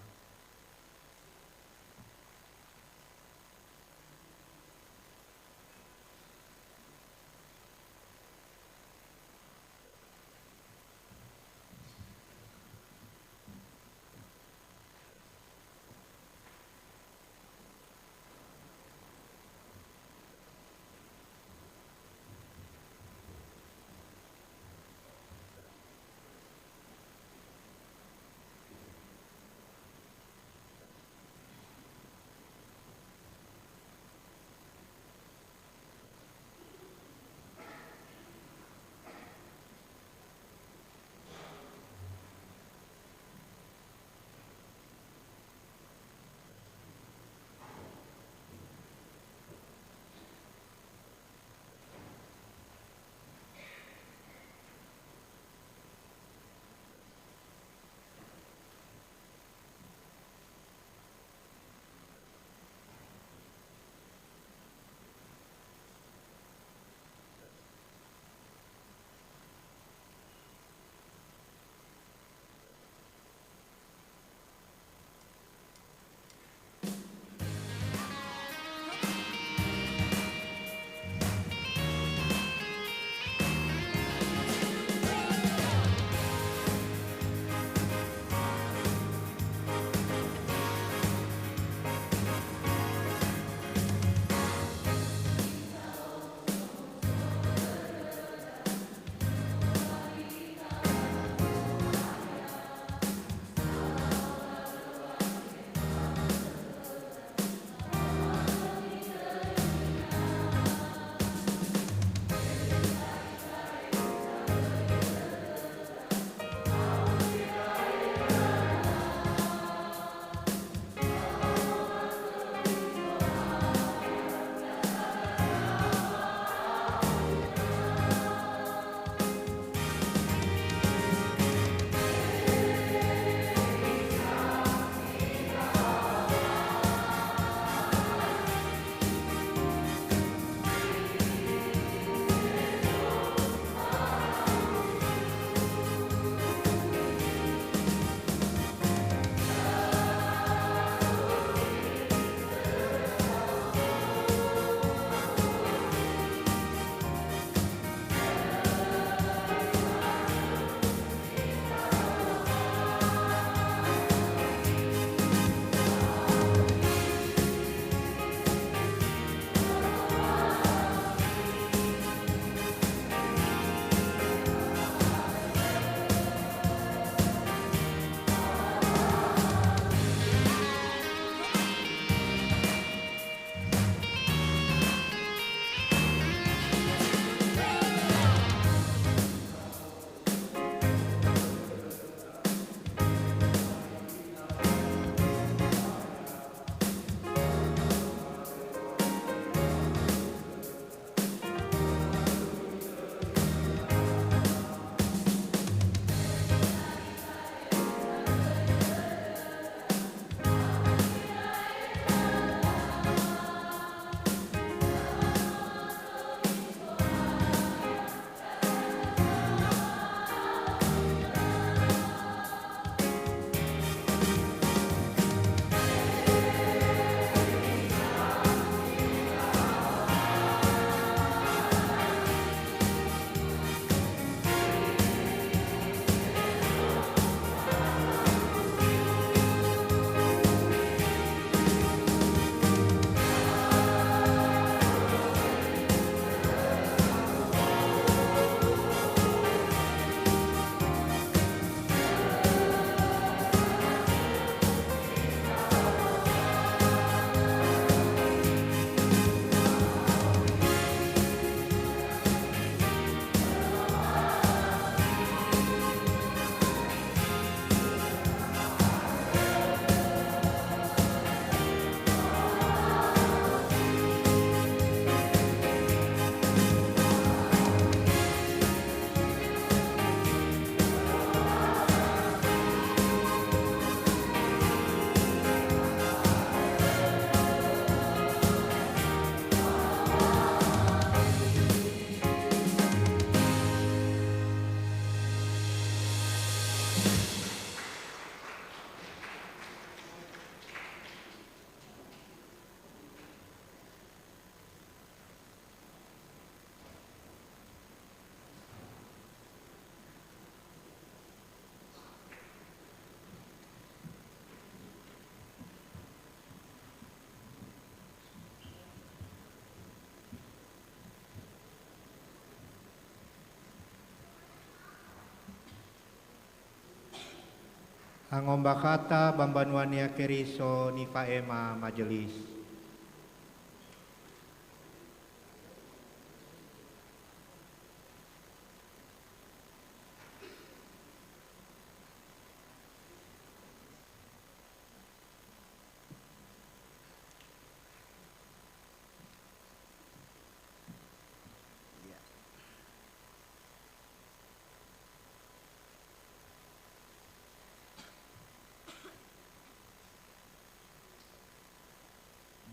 Angombakhata ba mbanua-Nia Keriso nifa'ema majelis.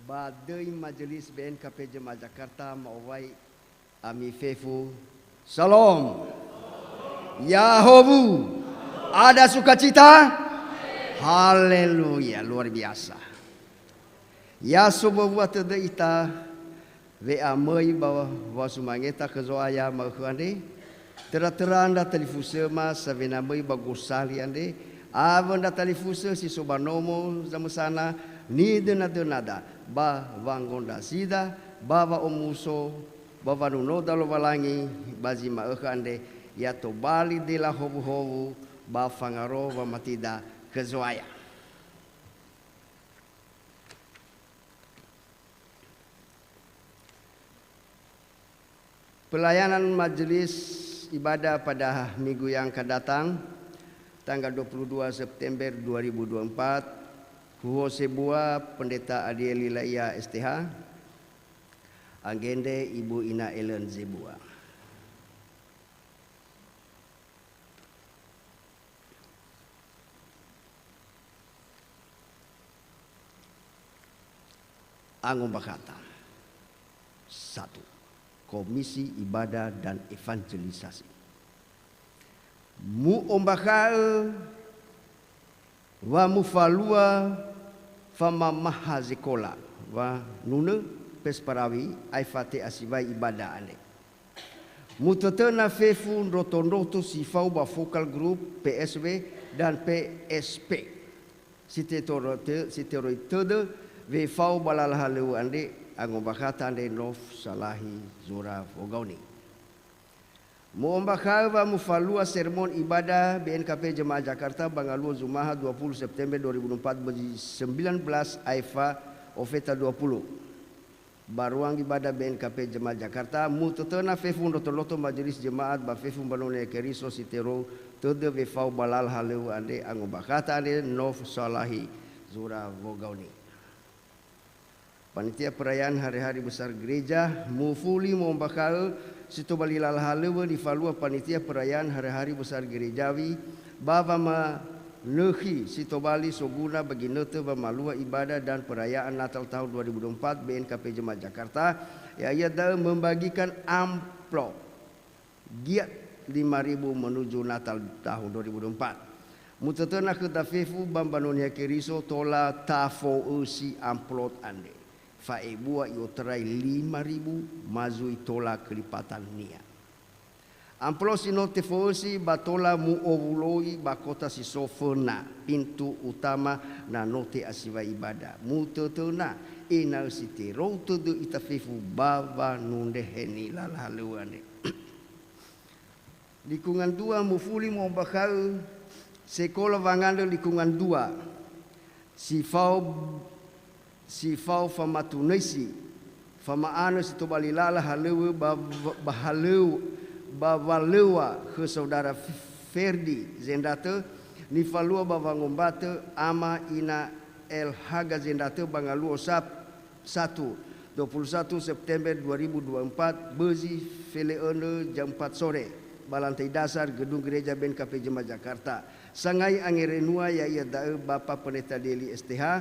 Ba döi majelis B N K P Jemaah Jakarta ma'owai ami fefu, Salom. Yahowu. Ada sukacita? Haleluya, luar biasa. Ya sobua-bua tödö ita we'amöi ba wasumangeta khö Zo'aya ma'ökhö andre, töra-töra ndra talifusöma sawena möi ba gosali andre, awö ndra talifusö si so ba nomo zamösana, nidöna-dönada ba wangondrasida, ba wa'omuso, ba wanunoda Lowalangi ba zi ma'ökhö andre, ya tobali dela howuhowu ba fangaro wamatida khö Zo'aya. Pelayanan Majelis Ibadah pada minggu yang akan datang, tanggal dua puluh dua September dua ribu dua puluh empat, huhuo sebua Pendeta Adieli Laia S T H, anggendre Ibu Ina Ellen Zebua. Angombakhata. Satu, Komisi Ibadah dan Evangelisasi. Mu'ombakha'ö wa mufalua famamaha zekola, wanunö pes parawi aefa te'asiwai ibada andre. Mutötöna fefu ndroto-ndroto si fao ba Focal Group, P S W, dan P S P. Si tetoro-, te-, si teroi tödö wefao ba lala halöŵö andre, angombakhata andre no salahi zura wogaoni. Mu'ombakha'ö wa mufalua sermon ibadah B N K P Jemaah Jakarta ba ngaluo Zumaha dua puluh September dua ribu dua puluh empat, bözi sembilan belas aefa ofeta dua puluh. Ba ruang ibadah B N K P Jemaah Jakarta, mutötöna fefu ndroto-ndroto majelis jemaat ba fefu mbanua-Nia Keriso si terou tödö wefao ba lala halöŵö andre, angombakhata andre no salahi zura wogaoni. Panitia Perayaan Hari-Hari Besar Gereja, mufuli mu'ombakha'ö si tobali lala halöŵö nifalua Panitia Perayaan Hari-Hari Besar Gerejawi, ba wamanökhi si tobali soguna ba ginötö wamalua ibadah dan perayaan Natal tahun dua ribu dua puluh empat B N K P Jemaah Jakarta, ya'ia da'ö membagikan amplop giat lima ribu menuju Natal tahun dua ribu dua puluh empat. Mutötöna khöda fefu ba Mbanua Niha Keriso tola tafo'ösi amplop andre. Fa'ebua i'otarai lima ribu, ma zui tola kelepatania. Amplop si no tefo'ösi ba tola mu'owuloi ba kota si so föna, pintu utama, na no te'asiwai ibada. Mutötöna, ena'ö si terou tödö ita fefu ba wanundreheni lala halöŵö andre. Likungan dua mufuli mu'ombakha'ö sekola wangandrö likungan dua. Si fao, si fao famatunöisi, fama'anö si tobali lala halöŵö ba, ba halöŵö, ba walöŵa khö saudara Ferdi Zendatö, nifalua ba wangombatö ama ina Elhaga Zendatö ba ngaluo Sab-, Satu, dua puluh satu September dua ribu dua puluh empat, bözi felö'önö jam empat sore, ba lantai dasar Gedung Gereja B N K P Jemaah Jakarta. Sangai angerenua ya'ia da'ö Bapa Pendeta Deli S T H,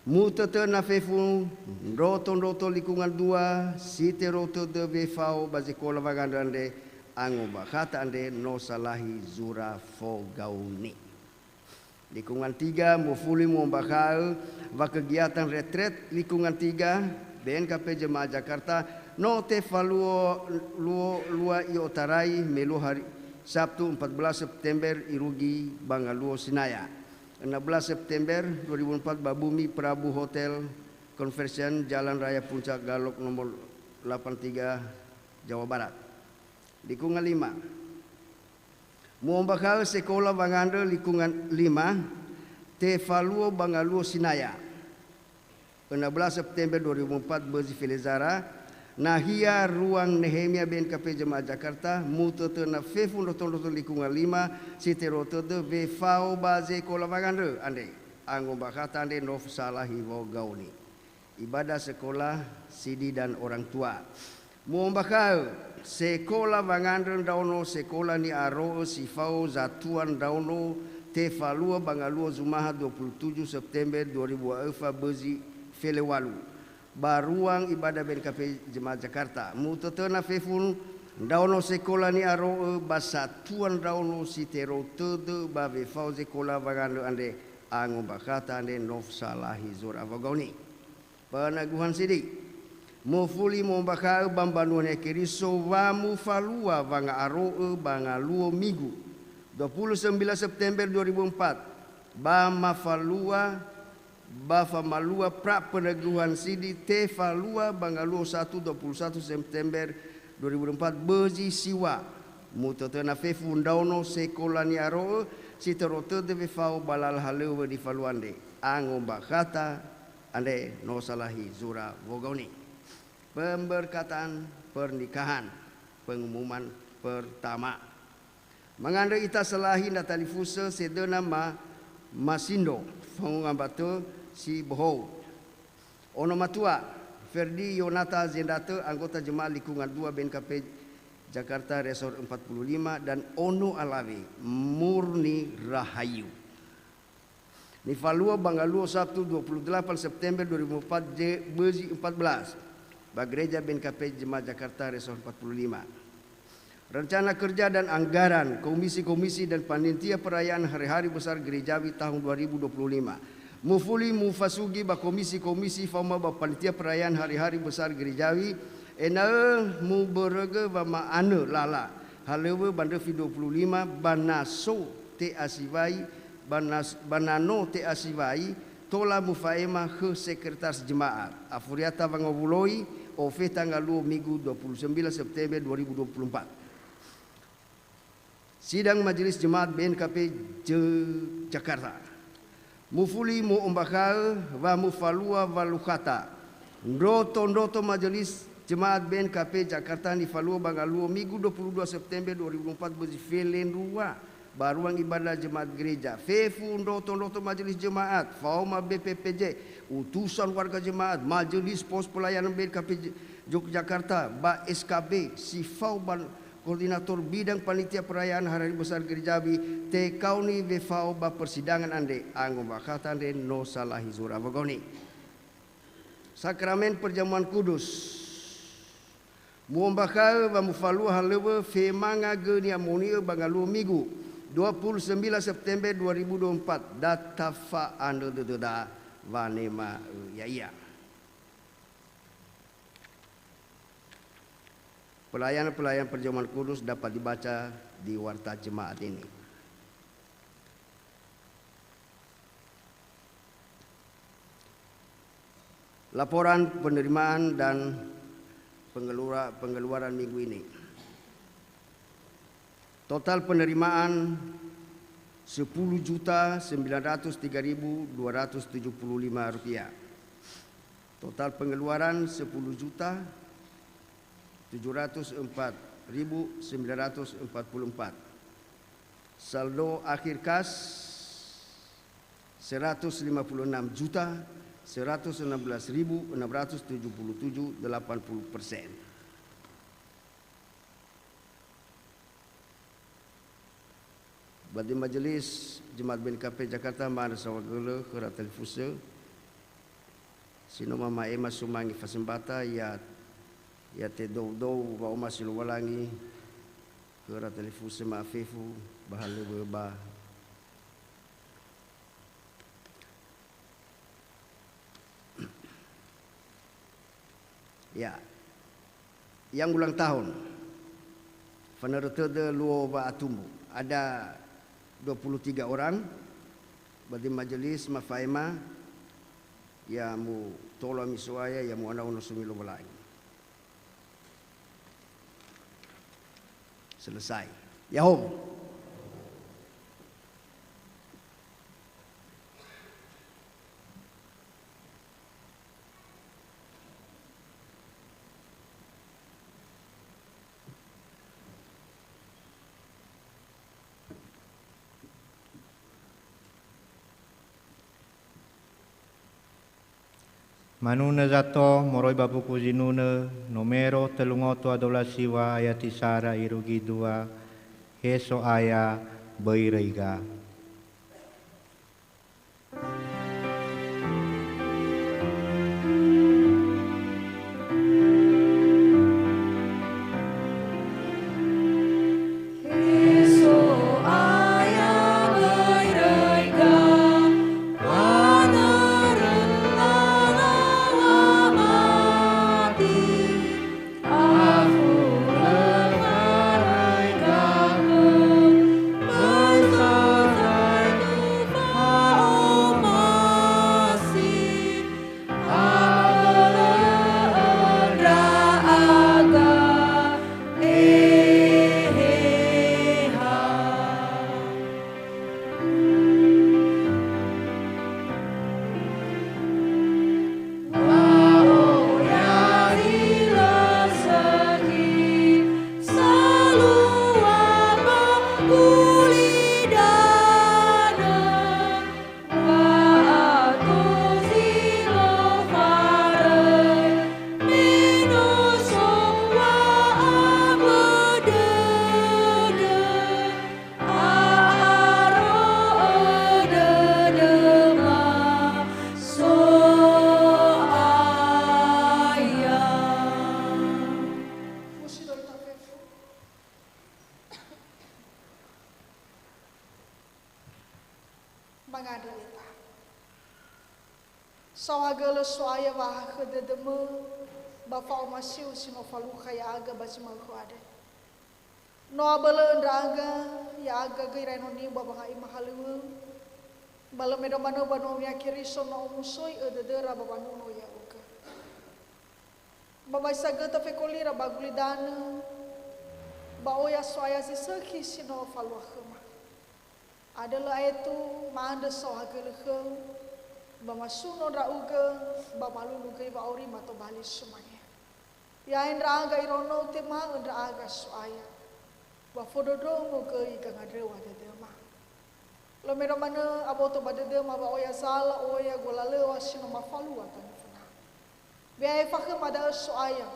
mutötöna fefu ndroto-ndroto likungan dua, si terou tödö wefao ba zekola wangandrö andre, angombakhata andre no salahi zura fogaoni. Likungan tiga mufuli mu'ombakha'ö wa kegiatan retret likungan tiga B N K P Jemaah Jakarta no tefaluo luo lua i'otarai me luo hari Sabtu empat belas September irugi ba ngaluo Sinaya. Enam belas September dua ribu empat ba Bumi Prabu Hotel Convention, Jalan Raya Puncak Galok nomor delapan tiga, Jawa Barat. Likungan lima. Mu'ombakha'ö sekola wangandrö likungan lima, tefaluo ba ngaluo Sinaya. Enam belas September dua ribu empat, bözi felezara, nahia ruang Nehemia B N K P Jemaat Jakarta, mutötöna fefu ndrotondroto likungan lima, si terou tödö wefao ba zekola wangandrö andre. Angombakhata andre no fosalahi wogaoni. Ibadah sekolah, sidi dan orang tua. Mu'ombakha'ö sekola wangandrö ndraono sekola ni'aro'ö si fao zatua ndraono tefalua ba ngaluo Zumaha dua puluh tujuh September dua ribu dua puluh empat, bözi felewalu, ba ruang ibadah B N K P Jemaat Jakarta. Mutötöna fefu ndraono sekola ni'aro'ö ba satua ndraono si terou tödö ba wefao zekola wangandrö andre, angombakhata andre no fosalahi zura wogaoni. Peneguhan sidi. Mufuli mu'ombakha'ö ba mbanua Niha Keriso wa mufalua wanga'aro'ö ba ngaluo Migu, dua puluh sembilan September dua ribu empat, ba mafalua, ba famalua pra peneguhan sidi tefalua ba ngaluo Satu, dua puluh satu September dua ribu dua puluh empat, bözi siwa. Mutötöna fefu ndraono sekola ni'aro'ö si terou tödö wefao ba lala halöŵö nifalua andre. Angombakhata andre no salahi zura wogaoni. Pemberkatan pernikahan, pengumuman pertama. Mangandrö ita salahi ndra talifusö sedöna ma-, Masindo, fangonga mbatö si bohou. Ono matua, Ferdi Yonata Zendatö, anggota jemaat likungan dua B N K P Jakarta Resor empat puluh lima, dan ono alawe, Murni Rahayu. Nifalua ba ngaluo Sabtu dua puluh delapan September dua ribu empat je-, bözi empat belas, ba Gereja B N K P Jemaat Jakarta Resor empat puluh lima. Rencana kerja dan anggaran komisi-komisi dan panitia perayaan hari-hari besar gerejawi tahun dua ribu dua puluh lima. Mufuli mufasugi ba komisi-komisi faoma ba panitia perayaan hari-hari besar gerejawi, ena'ö mubörögö wama'anö lala halöŵö ba ndröfi dua puluh lima, ba na so te'asiwai, ba na, ba na no te'asiwai, tola mufa'ema khö sekretaris jemaat. Afuriata wangowuloi, ofeta ngaluo Migu dua puluh sembilan September dua ribu dua puluh empat. Sidang Majelis Jemaat B N K P Je-, Jakarta. Mufuli mu'ombakha'ö wa mufalua walukhata. Ndroto-ndroto Majelis Jemaat B N K P Jakarta nifalua ba ngaluo Migu dua puluh dua September dua ribu empat, bözi felendrua, ba ruang ibadah jemaat gereja. Fefu ndroto-ndroto Majelis Jemaat, faoma B P P J, utusan warga jemaat, Majelis Pos Pelayanan B N K P J-, Yogyakarta, ba S K B, si fao ba Koordinator Bidang Panitia Perayaan Hari Besar Gerejawi, tekaoni wefao ba persidangan andre, angombakhata andre no salahi zura wogaoni. Sakramen Perjamuan Kudus. Mu'ombakha'ö wa mufalua halöŵö femanga gö ni'amoni'ö ba ngaluo Migu, dua puluh sembilan September dua ribu dua puluh empat, da tafa'anö dödöda wanema'ö ya'ia. Pelayan-pelayan Perjamuan Kudus dapat dibaca di warta jemaat ini. Laporan penerimaan dan pengelura-, pengeluaran minggu ini. Total penerimaan sepuluh juta sembilan ratus tiga ribu dua ratus tujuh puluh lima rupiah. Total pengeluaran sepuluh juta tujuh ratus empat ribu sembilan ratus empat puluh empat. Saldo akhir kas seratus lima puluh enam juta seratus enam belas ribu enam ratus tujuh puluh tujuh, delapan puluh persen. Ba di Majelis Jemaat B N K P Jakarta ma'andrö saohagölö khöra talifusö, si no mama'ema sumange fasembata, ya, ya tedoudou wa'omasi Lowalangi khöra talifusö ma'afefu ba halöŵö ba Ya. Yang ulang tahun. Fanörö tödö luo wa'atumbu. Ada dua puluh tiga orang, ba di majelis mafa'ema, ya mutolo ami So'aya, ya mu'anao Nosomi Lowalangi. Selesai. Ya'ahowu. Manunö zato moroi ba buku zinunö nomero tölu ngotu a dua belas siwa ayati sara irugi dua, he So'aya, böi röiga. Mangandrö ita. Saohagölö So'aya wa'ahakhö dödömö ba fa'omasi'ö si no falukha ya'aga ba zi ma'ökhö andre. No abölö'ö ndra'aga, ya'aga göi ira enoni ba wanga'ima halöŵö, ba lö mendrua manö ba nonia Keriso no omusoi'ö dödöra ba wanuno ya'ugö. Ba maisa götö fekolira ba gulidanö, ba oya So'aya zi sökhi si no falua khöma. Andrö lö aetu ma'andrö saohagölö khöu, ba masuno ndra'ugö, ba malulu göi wa'aurima tobali sumange. Ya'e ndra'aga ironou tema'ö ndra'aga So'aya, ba fondrondrongo göi gangandröŵa dödöma. Lö mendrua manö aboto ba dödöma wa oya zala, oya golalöŵa si no mafalua tanö föna. We'ae fakhöma da'ö So'aya,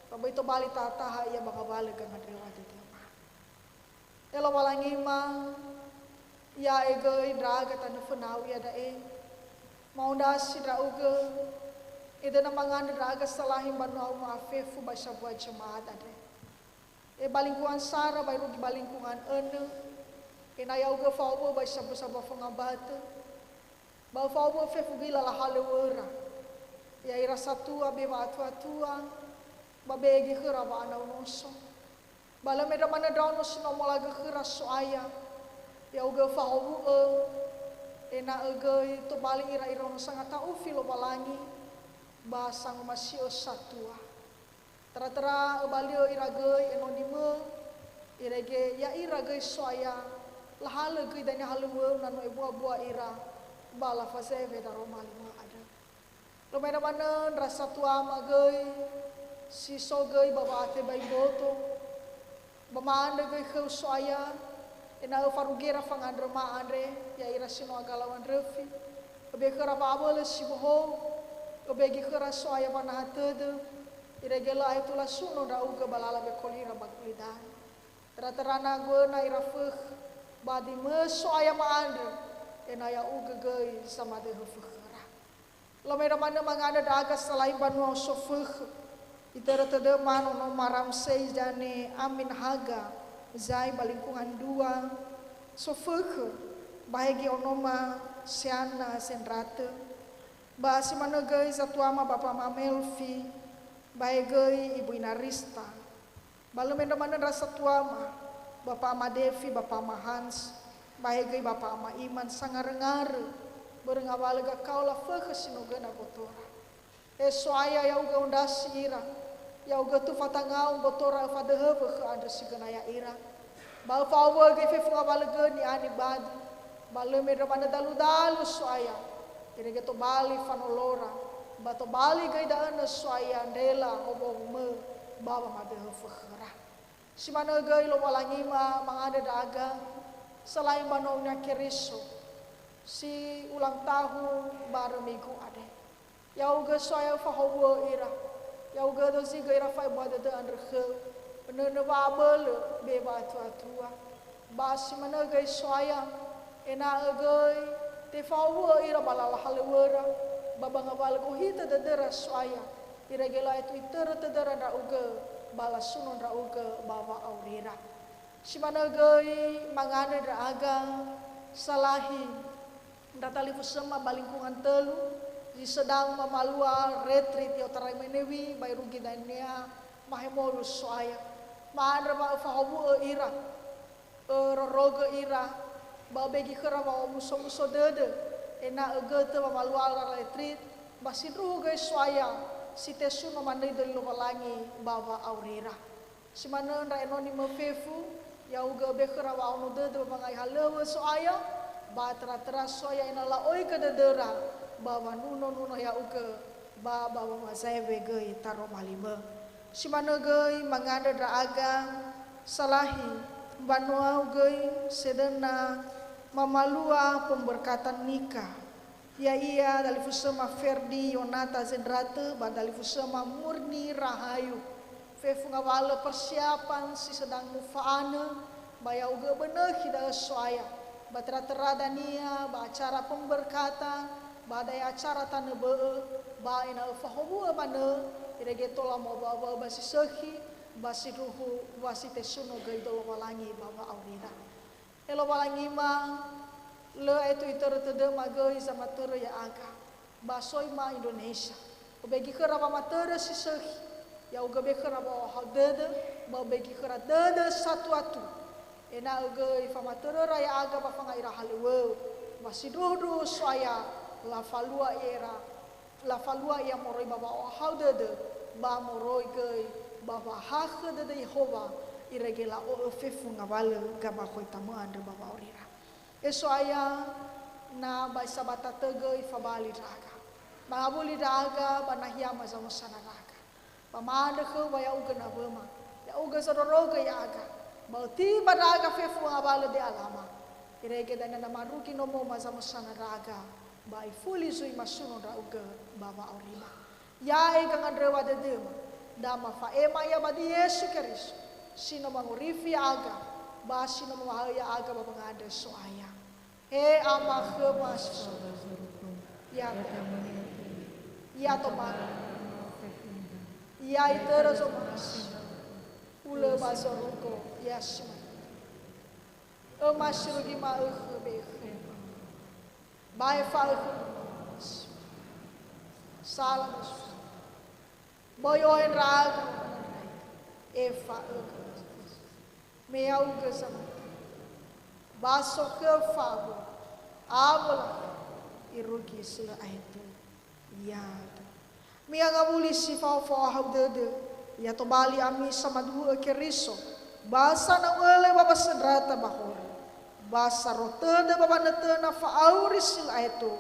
ba böi tobali tahataha ia ba ngawalö gangandröŵa dödöma. E Lowalangima, ya'e göi ndra'aga tanö fönau iada'e. Ma'ondrasi ndra'ugö, edöna mangandrö ndra'aga salahi mbanua uma fefu ba sambua jemaat andre. E ba lingkungan sara ba irugi ba lingkungan önö, ena'ö ya'ugö fa'omu'ö ba sambua-sambua fongambatö, ba öfa'omu'ö fefu göi lala halöŵöra, ya'ira satua be wa'atua-tua, ba be'e göi khöra wa'anau noso. Ba lö mendrua manö ndraono si no molagö khöra So'aya, ya'ugö fa'omu'ö, ena'ö göi tobali ira iraono sangata'ufi Lowalangi, ba sangomasi'ö satua. Tara-tara öbali'ö ira göi enonimö, irege ya'ira göi So'aya, lahalö göi dania halöŵö na no ebua-bua ira, ba lafazewe daroma limö andrö. Lö mendrua manö ndra satuama göi, si so göi ba wa'atebai mboto, ba ma'andrö göi khöu So'aya, ena'ö farugera fangandröma andre, ya'ira si no agalau andröfi. Öbe khöra wa'abölö si bohou, öbegi khöra So'aya wanaha tödö, irege lö aetu lasuno ndra'ugö ba lala wekolira ba gulidanö. Tara-tara na göna ira fökhö, ba dimö So'aya ma'andrö, ena'ö ya'ugö göi samadöhö fökhöra. Lö mendrua manö mangandrö ndra'aga salahi mbanua so fökhö. Itörö tödöma nonoma Ramsey Jane Amin Haga, zai ba lingkungan dua, so fökhö, ba he göi onoma Seana Sendratö, ba si manö göi zatuama Bapa Ama Melfi, ba he göi Ibu Ina Rista. Ba lö mendrua manö ndra satuama, Bapa Ama Devi, Bapa Ama Hans, ba he göi Bapa Ama Iman sangaröngarö, börö ngawalö gakao lafökhö si no göna botora. He So'aya, ya'ugö ondrasi ira, ya'ugö tufa tangau botora öfadöhö fökhö andrö si göna ya'ira. Ba öfa'owöi göi fefu ngawalö göi ni'ani badu, ba lö mendrua manö dalu-dalu So'aya, irege tobali fanolora, ba tobali göi da'ö nö So'aya ndrela obohumö ba wamadöhö fökhöra. Si manö göi Lowalangima mangandrö ndra'aga, salahi mbanua-Nia Keriso, si ulang tahun barö migu andre. Ya'ugö So'aya fahowu'ö ira. Ya'ugö dozigö ira fa'ebua dödö andrö khöu. Önönö wa'abölö be wa'atua-tua. Ba si manö göi So'aya, ena'ö göi tefahowu'ö ira ba lala halöŵöra, ba ba ngawalö gohitö dödöra So'aya, irege la'aetu itörö tödöra ndra'ugö, ba lasuno ndra'ugö ba wa'aurira. Si manö göi mangandrö ndra'aga salahi ndra talifusöma ba lingkungan tölu, zi sedang mamalua retreat i'otarai Menewi ba irugi dania mahemolu So'aya. Ma'andrö wa öfahowu'ö ira, örorogö ira, ba öbegi khöra wa'omuso-muso dödö, ena'ö götö wamaluara retreat, ba sindruhu göi So'aya si tesuno manöi'ö li Lowalangi ba wa'aurira. Si manö ndra enoni mö fefu, ya'ugö öbe khöra wa'aono dödö ba wangai halöŵö So'aya, ba töra-töra So'aya ena'ö la'oigö dödöra ba wanuno-nuno ya'ugö, ba ba wamazaewe göi taroma li mö. Si manö göi mangandrö ndra'aga salahi mbanua-U göi sedöna mamalua pemberkatan nikah. Ya'ia dalifusöma Ferdi Yonata Zendratö ba dalifusöma Murni Rahayu. Fefu ngawalö persiapan si sedang mufa'anö, ba ya'ugö bönökhi da'ö So'aya. Ba töra-töra dania ba acara pemberkatan, ba da'e acara tanö bö'ö, ba ena'ö fahowu'ö manö, irege tola mowa'ö-wa'ö ba si sökhi, ba sindruhu wa si tesuno göi dö Lowalangi ba wa'aurira. He Lowalangima, lö aetu itörö tödöma göi zamatörö ya'aga, ba soi ma Indonesia. Öbegi khöra wamatörö si sökhi, ya'ugö be khöra wa'ohahau dödö, ba öbegi khöra dödö satu-atu. Ena'ö göi famatöröra ya'aga ba fanga'ira halöŵö, ba sindruhu-ndruhu So'aya lafalua ira, lafalua ia moroi ba wa'ohahau dödö, ba moroi göi ba wahakhö dödö Yehowa, irege la'o'ö fefu ngawalö gamakhoita mö andrö ba wa'aurira. E So'aya, na ba sabata tö göi fabali ndra'aga. Mangawuli ndra'aga ba nahia ma zamösana ndra'aga. Ba ma'andrö khöu wa ya'ugö nawöma, ya'ugö zondrorogö ya'aga, ba ötiba ndra'aga fefu ngawalö de alama. Irege dania na marugi nomöma zamösana ndra'aga, ba ifuli zui masuno ndra'ugö ba wa'aurima. Ya'e gangandröwa dödöma, da mafa'ema ia ba di Yesu Keriso, si no mangorifi ya'aga, ba si no mamahaö ya'aga ba wangandrö So'aya. He Ama khöma si so, ya, ya tomala, ya itörö zomasi, ulö ba zorugo, ya si manö. Öma si rugi ma'ökhö be khöma. Ba efa'ökhö sala ba su. Böi ohe ndra'aga, efa'ökhö. Me ya'ugö zamati. Ba sokhö fabo, awö lakhö, irugi si lö aetu. Yadu. Mi'angawuli si fao fa'ohahau dödö, ya tobali ami samaduhu'ö Keriso, ba sanau'ölö ba wasendrata ba horö, ba saro tödö ba wanötöna fa'auri si lö aetu,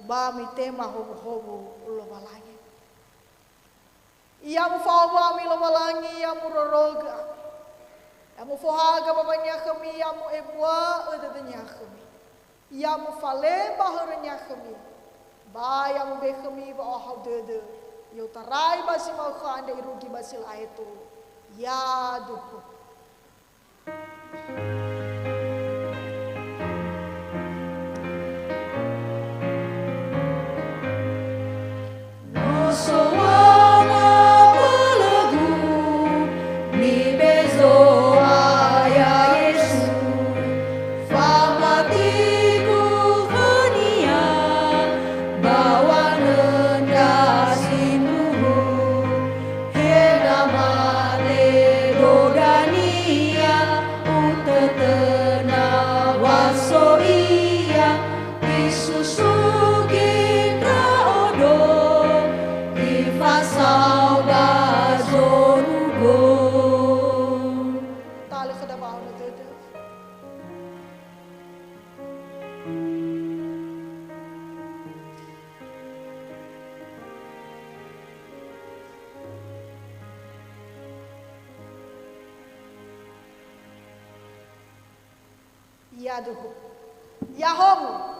ba mitema howu-howu Lowalangi. Ya mufa'owo ami Lowalangi, ya murorogö ami. Ya mufohaga ba waniha khömi, ya mu'ebua'ö dödönia khömi. Ya mufalemba hörönia khömi, ba ya mube khömi wa'ohahau dödö, i'otarai ba zi ma'ökhö andre irugi ba zi lö aetu. Yaduhu. No sowana bölögu, nibe Zo'aya Yesu, famatigu khö-Nia, ba wanöndra sindruhu, he na mate dödönia, utötöna wa so Ia, Isusugi ndra'odo, ifasao ba zorugo. Talö khöda wa'aono dödö. Yaduhu. Yahowu.